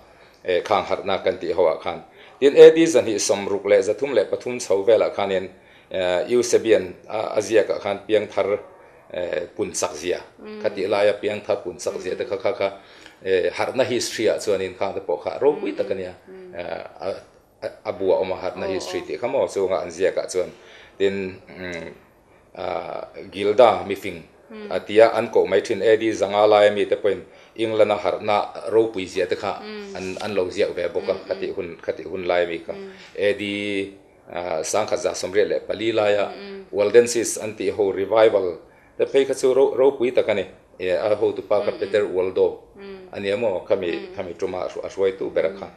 khang harhna kan tih ho ah khan. Tin, AD 1963 chho velah khanin Eusebian a ziakah khan piangthar pun chak zia, kha tih laia piangthar pun chak zia te kha kha kha harhna history ah chuanin khang te pawh kha ropui tak a nia. A bu a awm a, harhna history tih kha maw chunga an ziakah chuan tin Gilda mifing a tia an koh mai thin AD 500 laia mite pawhin England-a harhna ropui zia te kha an lo ziak ve bawk a, khatih hun khatih hun laia mi kha AD 1184 laia Waldenses an tih ho revival te phei kha chu ropui tak a ni. A hotupa kha Peter Waldo a nia maw khami khami tuma a hruaitu ber kha.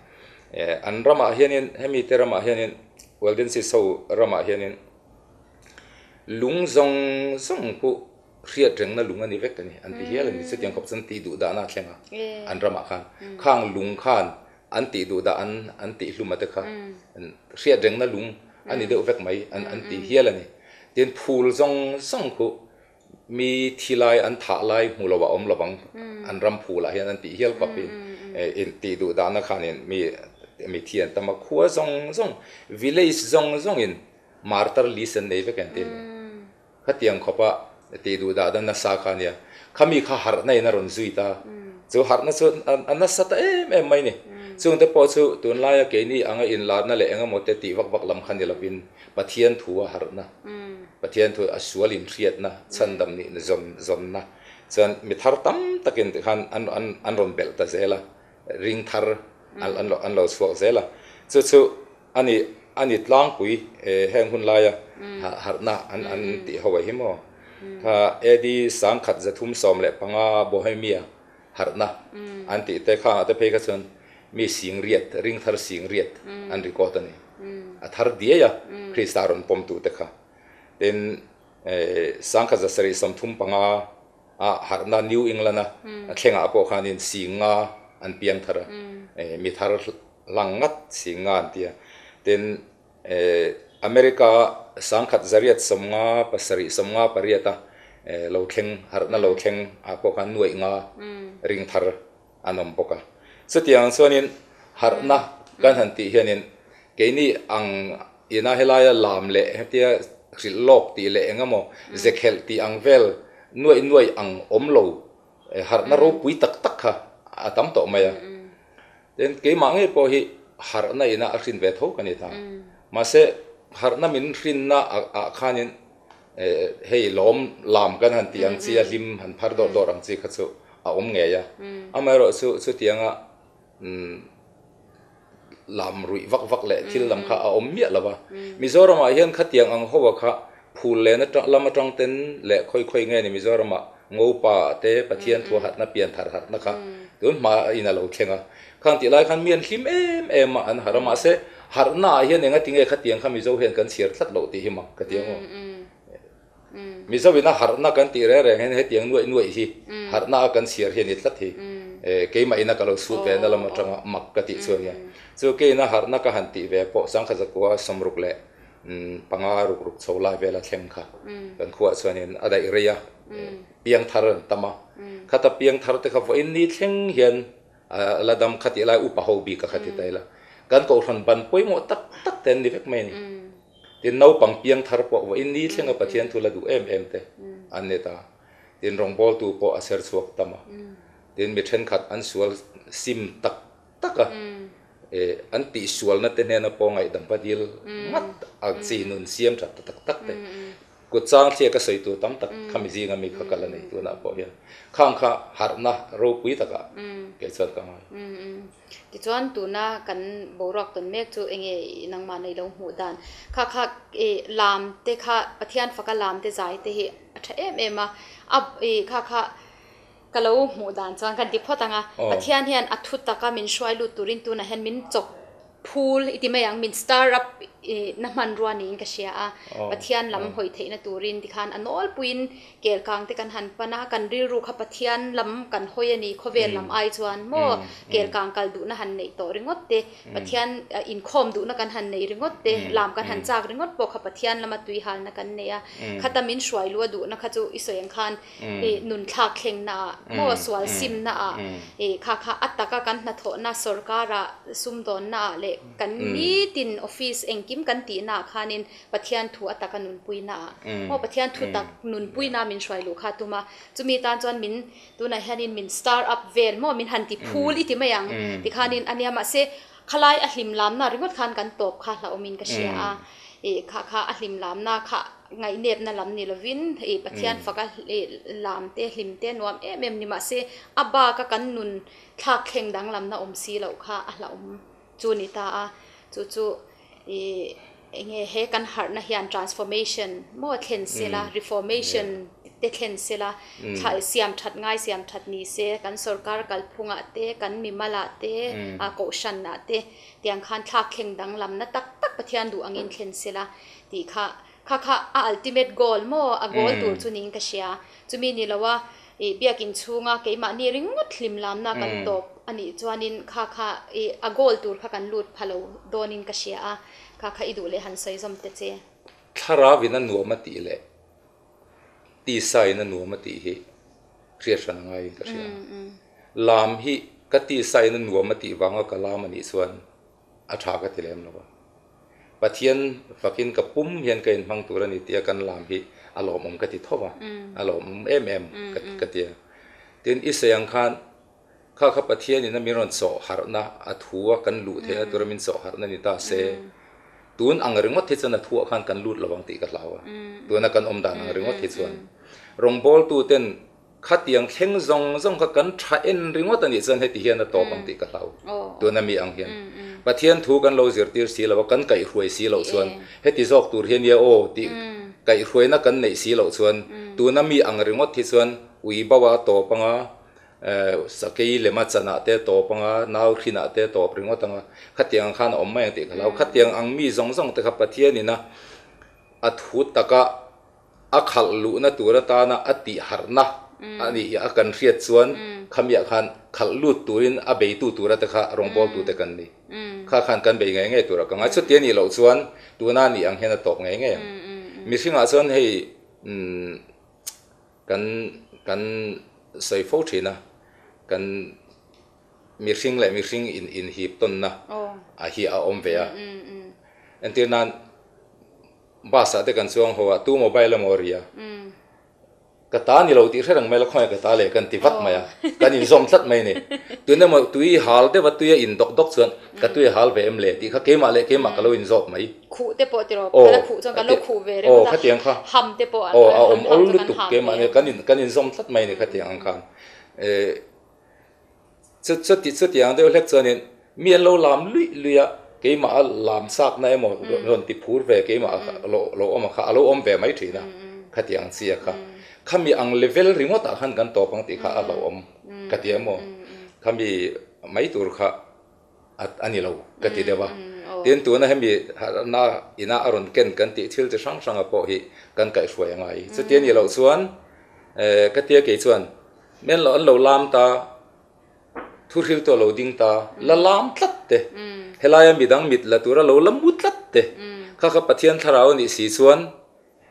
An ramah hianin hemi te ramah hianin Waldenses ho ramah hianin lung zawng zawng pawh hriat rengna lung a ni vek a ni an ti hial a ni. Chutiang khawp chuan tih duh dahna a thleng a an ramah khan. Khang lung khan an tih duh dah an an tih hlum a te kha hriat rengna lung a ni deuh vek mai an an ti hial a ni. Tin phul zawng zawng khu mi thi lai an thah lai hmu lo a awm lo vang an ram phul ah hian an tih hial khawp in in tih duh dahna khanin mi mi thi an tam a khua zawng zawng village zawng zawng in martar list an nei vek an ti a ni. Khatiang khawpa tih duh dah dan nasa kha a nia. Khami kha harhna in a rawn zui ta. Chu harhna chu a nasa ta em em mai ni. Chungte pawh chu tunlaia keini anga inlarna leh engemaw te tih vak vak lam kha ni lovin Pathian thu a harhna, Pathian thu a sual inhriatna, chhandam nih zawn zawnna chuan mi thar tam takin tikhan an an an rawn belh ta zel a, ring thar an an lo chhuak zel a. Chu chu A ni, a ni tlangpui heng hun laia harhna an an tih ho a hi maw? Kha AD 1315 Bohemia harhna an tih te khangah te phei kha chuan mi singriat, ringthar singriat an record a ni. A thar diai a, Krista rawn pawmtu te kha. Tin, 1735 a harhna New England a thlengah pawh khanin singa an piang thar a, mi thar hlang ngat singa an ti a. Tin, America 1958 a lo thleng harhna lo thleng ah pawh khan nuaih nga ring thar an awm bawk a. Chutiang chuanin harhna kan han tih hianin keini ang ina helaia lam leh hetia hrilh lawk tih leh eng emaw zekhelh tih ang vel nuaih nuaih ang awm lo harhna ropui tak tak kha a tam tawh mai a. Tin, keimah ngei pawh hi harhna ina a hrin ve tho ka ni ta. Mahse harhna min hrinna ah khanin Hei lawm lam kan han tih ang chi a hlim han phar dawrh dawrh ang chi kha chu a awm ngei a. Amaherawh chu chutianga lam ruih vak vak leh thil lam kha a awm miah lo va. Mizoramah hian khatiang ang ho a kha phul len atang lam atang ten leh khawi khawi nge ni Mizoramah Ngopa te Pathian thu harhna pian thar harhna kha tun hma in a lo thleng a. Khang tih lai khan mi an hlim em em a an harh a mahse harhna ah hian enga tinge khatiang kha Mizo hian kan chhiar tlat loh tih hi mak ka ti ang aw. Mizo in a harhna kan tih reng reng hian hetiang nuaih nuaih hi harhna a kan chhiar hi a ni tlat hi keimah in a ka lo chhut ve na lam atanga mak ka tih chu a nia. Chu keiin a harhna ka han tih ve pawh 1965 ruk ruk chho lai vel a thleng kha kan khuaah chuanin a daih rei a piangthar an tam a. Khata piang thar te kha vawiin ni thleng hian a la dam kha tih lai upa ho bik a kha ti ta ila. Kan kohhran ban pawimawh tak tak te an ni vek mai a ni. Tin, naupang piang thar pawh vawiin ni thlenga Pathian thu la duh em em te an ni ta. Tin, rawngbawltu pawh a ser chhuak tam a. Tin, mi thenkhat an sual sim tak tak a, an tihsualna te hnena pawh ngaihdam va dil ngat a chi nun siam that ta tak tak te. Kut chang thliah ka sawi tur tam tak khami zinga mi kha ka la nei tunah pawh hian khang kha harhna ropui takah kei chuan ka ngai. Tichuan tuna kan boruak tawn mek chu enge nangmah nei lo hmuh dan kha kha i lam te kha Pathian faka lam te zai te hi a tha em em a, a i kha kha ka lo hmuh dan chuan kan ti phawt ang a, Pathian hian a thu taka min hruai lut turin tunah hian min chawk Phul i ti mai ang, min star up i na hmanrua niin ka hria a, Pathian lam hawi theihna turin tikhan a nawlpuiin kelkang te kan han pan a, kan rilru kha Pathian lam kan hawi a ni, khawvel lam ai chuan maw kelkang kal duhna han neih tawh ringawt te, Pathian inkhawm duhna kan han neih ringawt te, lam kan han chak ringawt pawh kha Pathian lama tuihalna kan nei a, khata min hruai lua duhna kha chu i sawi ang khan i nun thlak thlengna ah maw sual simna ah i kha kha a taka kan hnathawhna sorkara sumdawnna ah leh kan nitin office engkim kan tihna ah khanin Pathian thu a taka nunpuina ah maw Pathian thu tak nunpuina min hruai luh kha a tum a, chumi tan chuan min tunah hianin min star up vel maw min han ti phul i ti mai ang tikhanin ania mahse khalai a hlim lamna ringawt khan kan tawp kha hlauhawmin ka hria a i kha kha a hlim lamna kha Ngaihnepna lam ni lovin ih Pathian faka ih lam te hlim te nuam em em ni mahse a baka kan nun thlak thleng danglamna awm si loh kha a hlauhawm chu ni ta a, chu chu ih eng nge he kan harhna hian transformation maw thlen sela reformation te thlen sela thla siam that ngai siam that ni se kan sorkar kalphungah te kan mimalah te ah kohhranah te tiang khan thlak thleng danglamna tak tak Pathian duh angin thlen sela tih kha kha kha a ultimate goal maw a goal tur chu niin ka hria. Chumi ni lo a ih biakin chhunga keimahni ringawt hlim lamna kan tawp a nih chuanin kha kha ih a goal tur kha kan lut pha lo dawnin ka hria a, kha kha i duh leh han sawi zawm ta che. Thlarau in a nuam a tih leh tisa in a nuam a tih hi hriat hran a ngaiin ka hria. Lam hi ka tisa in a nuam a tih vanga ka lam a nih chuan a tha ka ti lem lo a. Pathian fakin ka pum hian ka inhmang tur a ni tia kan lam hi a lawmawm ka ti tho a, a lawmawm em em ka ti a. Tin, i sawi ang khan kha kha Pathianin a min rawn chawh harhna, a thu a kan luh theihna tura min chawh harhna ni ta se, tun ang ringawt hi chuan a thuah khan kan lut lo ang tih ka hlau a, tuna kan awm dan ang ringawt hi chuan. Rawngbawltuten Khatiang thleng zawng zawng kha kan tha en ringawt a nih chuan heti hian a tawp ang tih ka hlau. Tuna mi ang hian Pathian thu kan lo zirtir si lo a, kan kaihhruai si loh chuan heti zawk tur hi ania aw tih kaihhruaina kan neih si loh chuan tuna mi ang ringawt hi chuan ui bauh a tawp ang a, sakei lema chanah te a tawp ang a, nau hrinah te a tawp ringawt ang a, khatiang ang khan a awm mai ang tih ka hlau. Khatiang ang mi zawng zawng te kha Pathianin a thu taka A khalh luhna tur atana a tih harhna a nih hi a kan hriat chuan khamiah khan khalh lut turin a beitu tura te kha rawngbawltu te kan ni. Kha khan kan bei ngei ngei tura ka ngai. Chuti a nih loh chuan tuna nih ang hian a tawp ngei ngei ang. Mihringah chuan hei kan kan sawi fo thin a, kan mihring leh mihring in inhip tawnna a hi a awm ve a. Entir nan Bus ah te kan chuang ho a, tu mobile emaw a ri a, ka ta ni lo tih hre reng mai la khawnge ka ta leh kan ti vat mai a, kan inzawm tlat mai a ni. Tun emaw tui hal deuh a tui a in dawk dawk chuan ka tui a hal ve em le tih kha keimah leh keimah ka lo inzawp mai. Khuh te pawh tiraw, ka la khuh chuan kan lo khuh ve ringawt a, ham te pawh an a awm awl lutuk keimah nia kan in kan inzawm tlat mai a ni khatiang ang khan. Chuti chutiang deuh hlek chuanin mi an lo lam luih luih a, keimah a lam chakna emaw rawn ti phur ve keimah lo lo awm a kha a lo awm ve mai thin a, khatiang chi a kha. Khami ang level ringawt ah khan kan tawp ang tih kha a hlauhawm ka ti emaw, khami mai tur kha a ni lo ka ti deuh a. Tin, tuna hemi harhna ina a rawn ken kan tih thil chi hrang hranga pawh hi kan kaihhruai a ngai. Chuti a nih loh chuan ka tia kei chuan Men lo an lo lam ta, thuhril tu a lo ding ta, la lam tlat te, helaia midang mit la tura lo la mu tlat te, kha kha Pathian thlarau a nih si chuan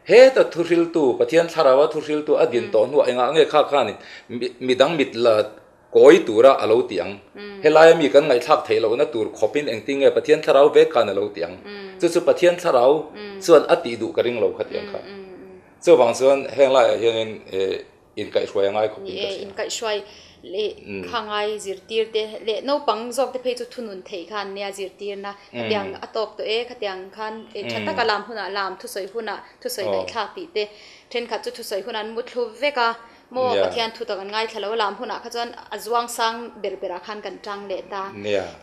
Heta thuhriltu, Pathian Thlaraua thuhriltu a din tawh hnuah engah nge kha khanin midang mit la kawi tura a lo ti ang? Helaia mi kan ngaihthlak theih lohna tur khawpin engtin nge Pathian Thlarau vek khan a lo ti ang? Chu chu Pathian Thlarau chuan a tih duh ka ring lo khatiang kha. Chuvang chuan heng laiah hianin inkaihhruai a ngai khawp in ka hria. Inkaihhruai leh kha ngai zirtir te leh naupang zawk te phei chu thunun theih kha an nia zirtirna khatiang a tawk tawh e khatiang khan tha taka lam hunah lam thusawi hunah thusawi ngaihthlak tih te thenkhat chu thusawi hunah an muthlu vek a maw Pathian thu tak an ngaithla lo a lam hunah kha chuan a zuang sang ber berah khan kan tang leh ta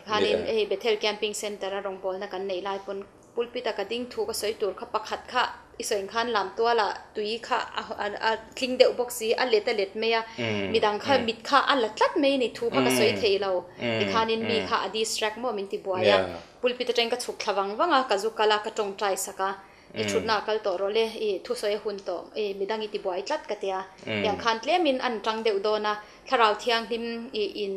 khanin hei Bethel Camping Centre a rawngbawlna kan neih lai pawn Pulpit a ka ding thu ka sawi tur kha pakhat kha i sawi khan lam tual ah tui kha a tling deuh bawk si a let a let mai a midang kha mit kha a la tlat mai a ni thu kha ka sawi thei lo tikhanin mi kha a distract maw min ti buai a pulpit atangin ka chhuk thla vang vang a ka zu kal a ka tawngtai sak a i thutna ah kal tawh rawh le i thusawi a hun tawh i midang i ti buai tlat ka tia tiang khan tlemin an tang deuh dawn a. Thlarau Thianghlim i in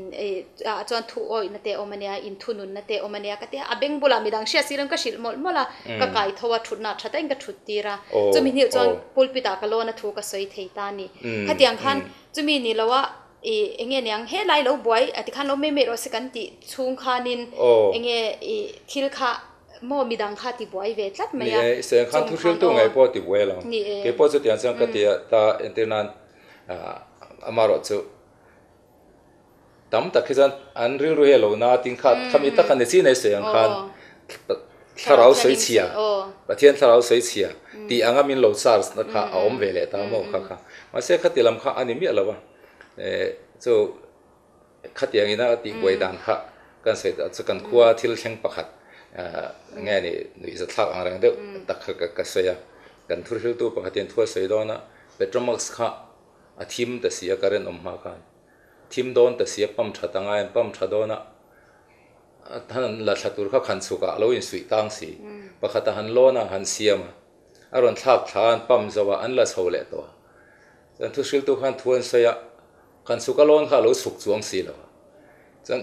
ah chuan thu awihna te a awm a nia, in thununna te a awm a nia ka ti a, a beng bulah midang hriat si lo in ka hrilh mawlh mawlh a, ka kai tho a, thutna tha takin ka thut tir a, chumi hnih chuan pulpit ah ka lawn a thu ka sawi thei ta a ni. Khatiang khan chumi ni lo a i enge niang helai lo buai a tikhan lo mei mei rawh se kan tih chhung khanin enge i thil kha maw midang kha ti buai ve tlat mai a, Ni e, i sawi ang khan thu hriltu ngei pawh ti buai lo. Keipawh chutiang chuan ka ti a, ta entir nan Amaherawh chu tam tak hi chuan an rilru hi a lo na tin kha khami tak a ni chin ei sawi ang khan thlarau sawi chhia Pathian thlarau sawi chhia tih anga min lo charge na kha a awm ve leh ta maw kha kha mahse khati lam kha a ni miah lo a chu Khatiang ina tihbuai dan kha kan sawi tak chu kan khua thil thleng pakhat nge ni nuihza thlak ang reng deuh tak kha ka sawi a. Kan thuhriltu pakhatin thu a sawi dawn a, Petromax kha a thim ta si a current awm hma khan thim dawn ta si a pump tha ta ngai a, pump tha dawn a han la thla tur kha khan chhukah a lo insuih tang si. Pakhat a han lawn a, han siam a, a rawn thlak thla a, an pump zo a, an la chho leh tawh a. Chuan thuhriltu khan thu an sawi a. Kan chhuk a lawn kha a lo chhuk chuang si lo a, chuan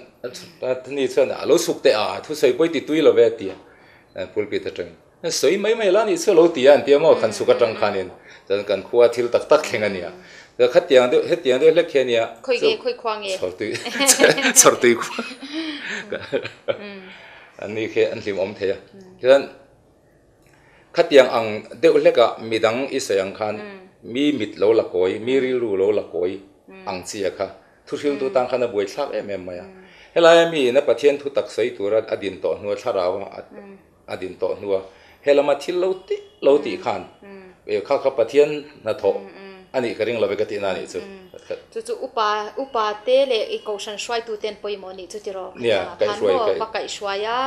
ni chuan a lo chhuk teh a, thusawi pawh i ti tui lo ve a ti a, pulpit atangin sawi mai mai la nih chu a lo ti a an ti a maw kan chhuk atang khanin chuan kan khua thil tak tak thleng a nia, chuan khatiang deuh hetiang deuh hlek hi a nia, Khawi nge khawi khua nge? Chhawrtui chhawrtui khua an ni khi an hlimawm thei a, chuan Khatiang ang deuh hlekah midang i sawi ang khan mi mit lo la kawi, mi rilru lo la kawi ang chia kha thuhriltu tan khan a buaithlak em em mai a. Helaia mi ina Pathian thu tak sawi tura a din tawh hnua thlarau a din tawh hnua helama thil lo tih lo tih khan kha kha Pathian hnathawh a nih ka ring lo ve ka tihna a nih chu. Chu chu upa upa te leh i kohhran hruaitu ten pawimawh nih chu tiraw? Nia, kaihhruai kaih. Khan maw va kaihhruai a,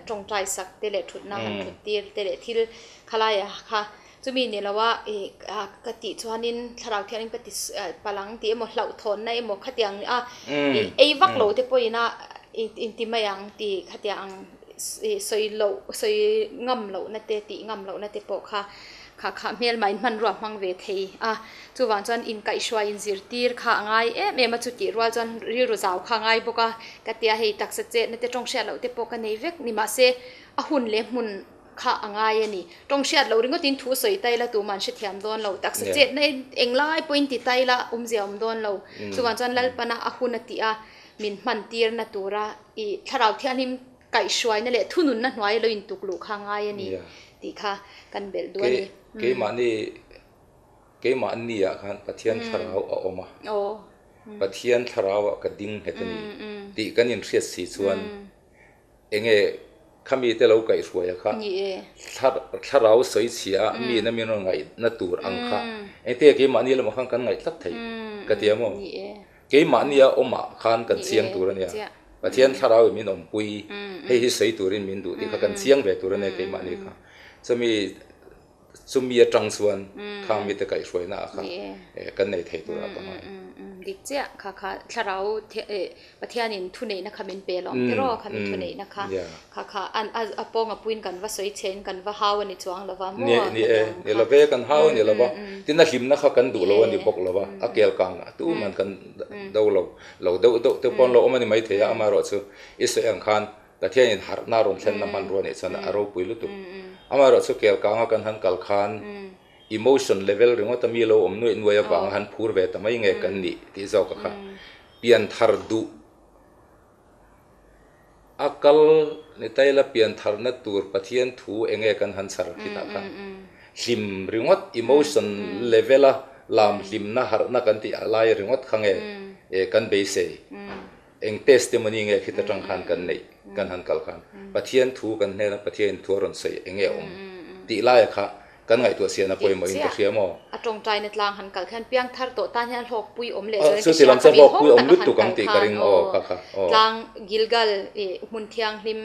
tawngtai sak te leh thutna han thut tir te leh thil khalai a kha chumi ni lo a i ka tih chuanin thlarau thiangin ka ti palang tih emaw hlauhthawnna emaw khatiang a i ei vak lo te pawhin a inti mai ang tih khatiang ang sawi loh sawi ngam lohna te tih ngam lohna te pawh kha kha kha hmelma in hmanrua hmang ve thei a chuvang chuan inkaihhruai inzirtir kha a ngai em em a chutih rual chuan rilru zau kha a ngai bawk a ka tia hei taksa chetna te tawng hriat loh te pawh ka nei vek ni mahse a hun leh hmun kha a ngai a ni tawng hriat loh ringawt in thu sawi tai la tuman hrethiam dawn lo taksa chetna eng lai pawhin ti tai la awmzia awm dawn lo chuvang chuan Lalpana a hun a tih a min hman tirna tura i thlarau thianghlim Kaihhruaina leh thununna hnuai lo intuk luh kha ngai a ni tih kha kan belh duh a ni. Keimahni keimahni ah khan Pathian thlarau a awm a, Pathian thlarau ah ka ding nghet a ni tih kan inhriat si chuan enge khami te lo kaihhruaia kha thlarau sawi chhia a mi na min rawn ngaihna tur ang kha engtin nge keimahni lamah khan kan ngaih tlat theih ka ti a maw? Keimahnia awmah khan kan chiang tur a nia. Pathian thlarau in min awmpui, hei hi sawi turin min duh tih kha kan chiang ve tur a nia keimahni kha. Chumi chumi atang chuan khang mite kaihhruaina ah kha kan nei thei tur ah ka hmai. Dik chiah kha kha thlarau Pathianin thuneihna kha min pe lawm tiraw khami thuneihna kha Kha kha an a a pawng a puiin kan va sawi chhe in kan va hau a ni chuang lo va maw? Ni ni e, ni lo ve kan hau a ni lo va, tin a hlimna kha kan duh lo a ni bawk lo va, a kel kang a tu man kan do lo lo deuh deuh te pawh an lo awm a ni maithei a, amaherawhchu i sawi ang khan Pathianin harhna a rawn thlenna hmanrua nih chuan a ropui lutuk. Amaherawhchu kel kanga kan han kal khan. Emotion level ringawt a mi lo awm nuaih nuaih avanga han phur ve ta mai nge kan nih tih zawk a kha pianthar duh a kal ni ta ila piantharna tur Pathian thu eng nge kan han chhar khitah khan hlim ringawt emotion level a lam hlimna harhna kan tih lai ringawt kha nge kan beisei eng testimony nge khit atang khan kan neih kan han kal khan Pathian thu kan hnena Pathian in thu a rawn sawi eng nge awm tih laia kha Kan ngaihtuah sian a pawimawh in ka hria maw? A tawngtaina tlang han kal khian piang thar tawh tan hian hlawkpui awm leh chuan ka hria a, kha mi hawng taka han kal khan aw tlang Gilgal ih hmun thianghlim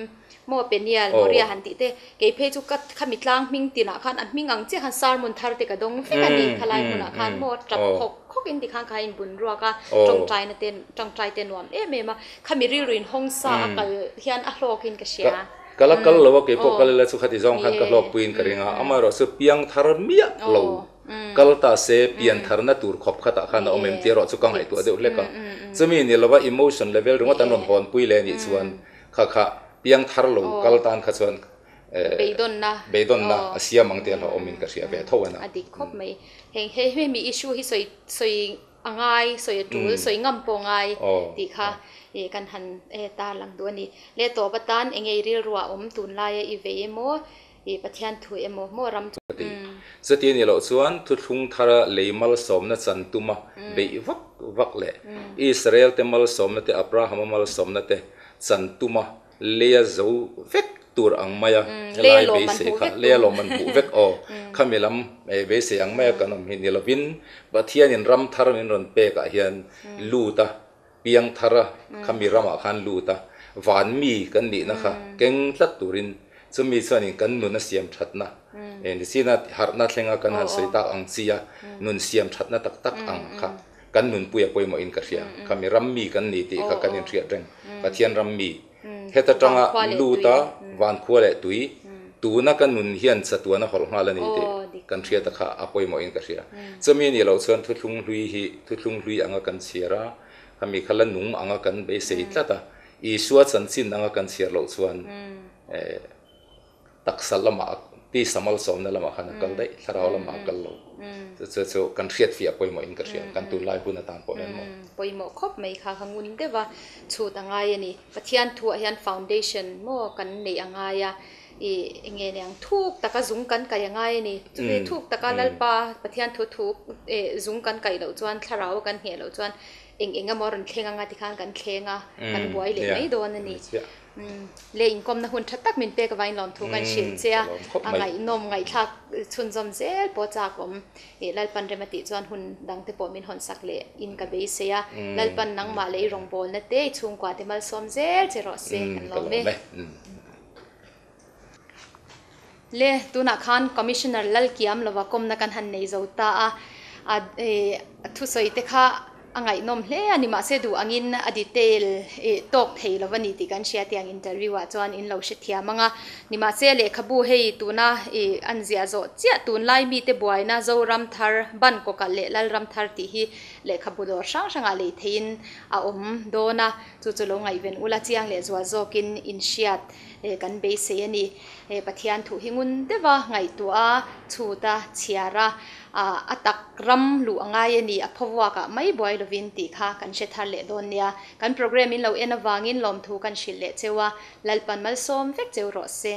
maw Peniel Moria han tih te kei phei chu ka khami tlang hming tinah khan a hming ang chiah khan sermon thar te ka dawng vek a ni khalai hmunah khan maw tap khawk khawk in tikhan kha in bun ruak a tawngtaina te tawngtai te nuam em em a khami rilru in hawng sa a kal hian a hlawk in ka hria. Ka la kal lo a, kei pawh kal ila chu khati zawng khan ka hlawkpuiin ka ring a, amaherawh chu piang thar miah lo kal ta se pian tharna tur khawp khatah khan a awm em tih erawh chu ka ngaihtuah deuh hlek a. Chumi ni lova emotion level ringawt an rawn hawnpui leh anih chuan kha kha piang thar lo kal tan kha chuan beidawnna a siam ang tih a hlauhawmin ka hria ve tho a na. A dik khawp mai. Heng hemi issue hi sawi sawi A ngai, sawi a tul, sawi ngam pawh ngai tih kha kan han tarlang duh a ni. Leh tawp atan eng nge i rilruah awm tunlaia i vei emaw, i Pathian thu emaw maw ram chu. Ka ti. Chuti a nih loh chuan thuthlung thara lei malsawmna chan tuma beih vak vak leh Israel te malsawmna te Abrahama malsawmna te chan tuma Leia zo vek tur ang mai a, helai beisei kha leia lawm an hmuh vek aw, khami lam beisei ang mai a kan awm hi ni lovin Pathianin ram thar min rawn pek ah hian lut a, piang thar a, khami ramah khan lut a, van mi kan nihna kha keng tlat turin chumi chuanin kan nun a siam thatna ni china harhna thlenga kan han sawi tak ang chi a, nun siam thatna tak tak ang kha. Kan nunpui a pawimawh in ka hria. Khami ram mi kan ni tih kha kan inhriat reng. Pathian ram mi. Heta tanga lut a van khua leh tui tuna ka nun hian chatuan a hawlh nghal a ni tih kan hriat a kha a pawimawh in ka hria. Chumi nih loh chuan thuthlung hlui hi thuthlung hlui anga kan chhiar a, khami kha la nung anga kan beisei tlat a, Isua chanchin anga kan chhiar loh chuan Taksa lamah tisa malsawmna lamah khan a kal daih, thlarau lamah a kal lo. Chu chu chu kan hriat fiah pawimawh in ka hria, kan tunlai hun atan pawh hian maw. Pawimawh khawp mai kha ka ngun deuh a, chhut a ngai a ni. Pathian thuah hian foundation maw kan neih a ngai a, ih eng nge niang thuk taka zung kan kaih a ngai a ni. Chumi thuk taka Lalpa Pathian thu thuk zung kan kaih loh chuan thlarau kan ngheh loh chuan eng eng emaw a rawn thleng anga tikhan kan thleng a, kan buai leh mai dawn a ni. Le inkawmna hun tha tak min pek avain lawmthu kan hrilh che a, a ngaihnawm ngaihthlak chhunzawm zel pawh chak awm. Ih Lalpan rem a tih chuan hun dangte pawh min hawn sak leh in ka beisei a, Lalpan nangmah leh i rawngbawlna te i chhungkua te malsawm zel che rawh se kan lawm e. Le tunah khan Commissioner Lalkiam lova kawmna kan han nei zo ta a, a thusawi te kha a ngaihnawm hle a ni mahse duh angin a detail tawk thei lo a ni tih kan hria tiang interview ah chuan in lo hrethiam ang a, nimahse lehkhabu hei tuna ih an ziah zawh chiah tunlai mite buaina Zoram thar ban kawkalh leh Lalram thar tih hi lehkhabu dawr hrang hrangah lei theihin a awm dawn a, chu chu lo ngaihven ula chiang leh zual zawkin in hriat kan beisei a ni. Pathian thu hi ngun deuha ngaihtuah a, chhut a, chhiar a, a tak ram luh a ngai a ni, a phawvuak ah mai buai lovin tih kha kan hre thar leh dawn nia. Kan programme in lo en avangin lawmthu kan hrilh leh cheu a, Lalpan malsawm vek cheu rawh se.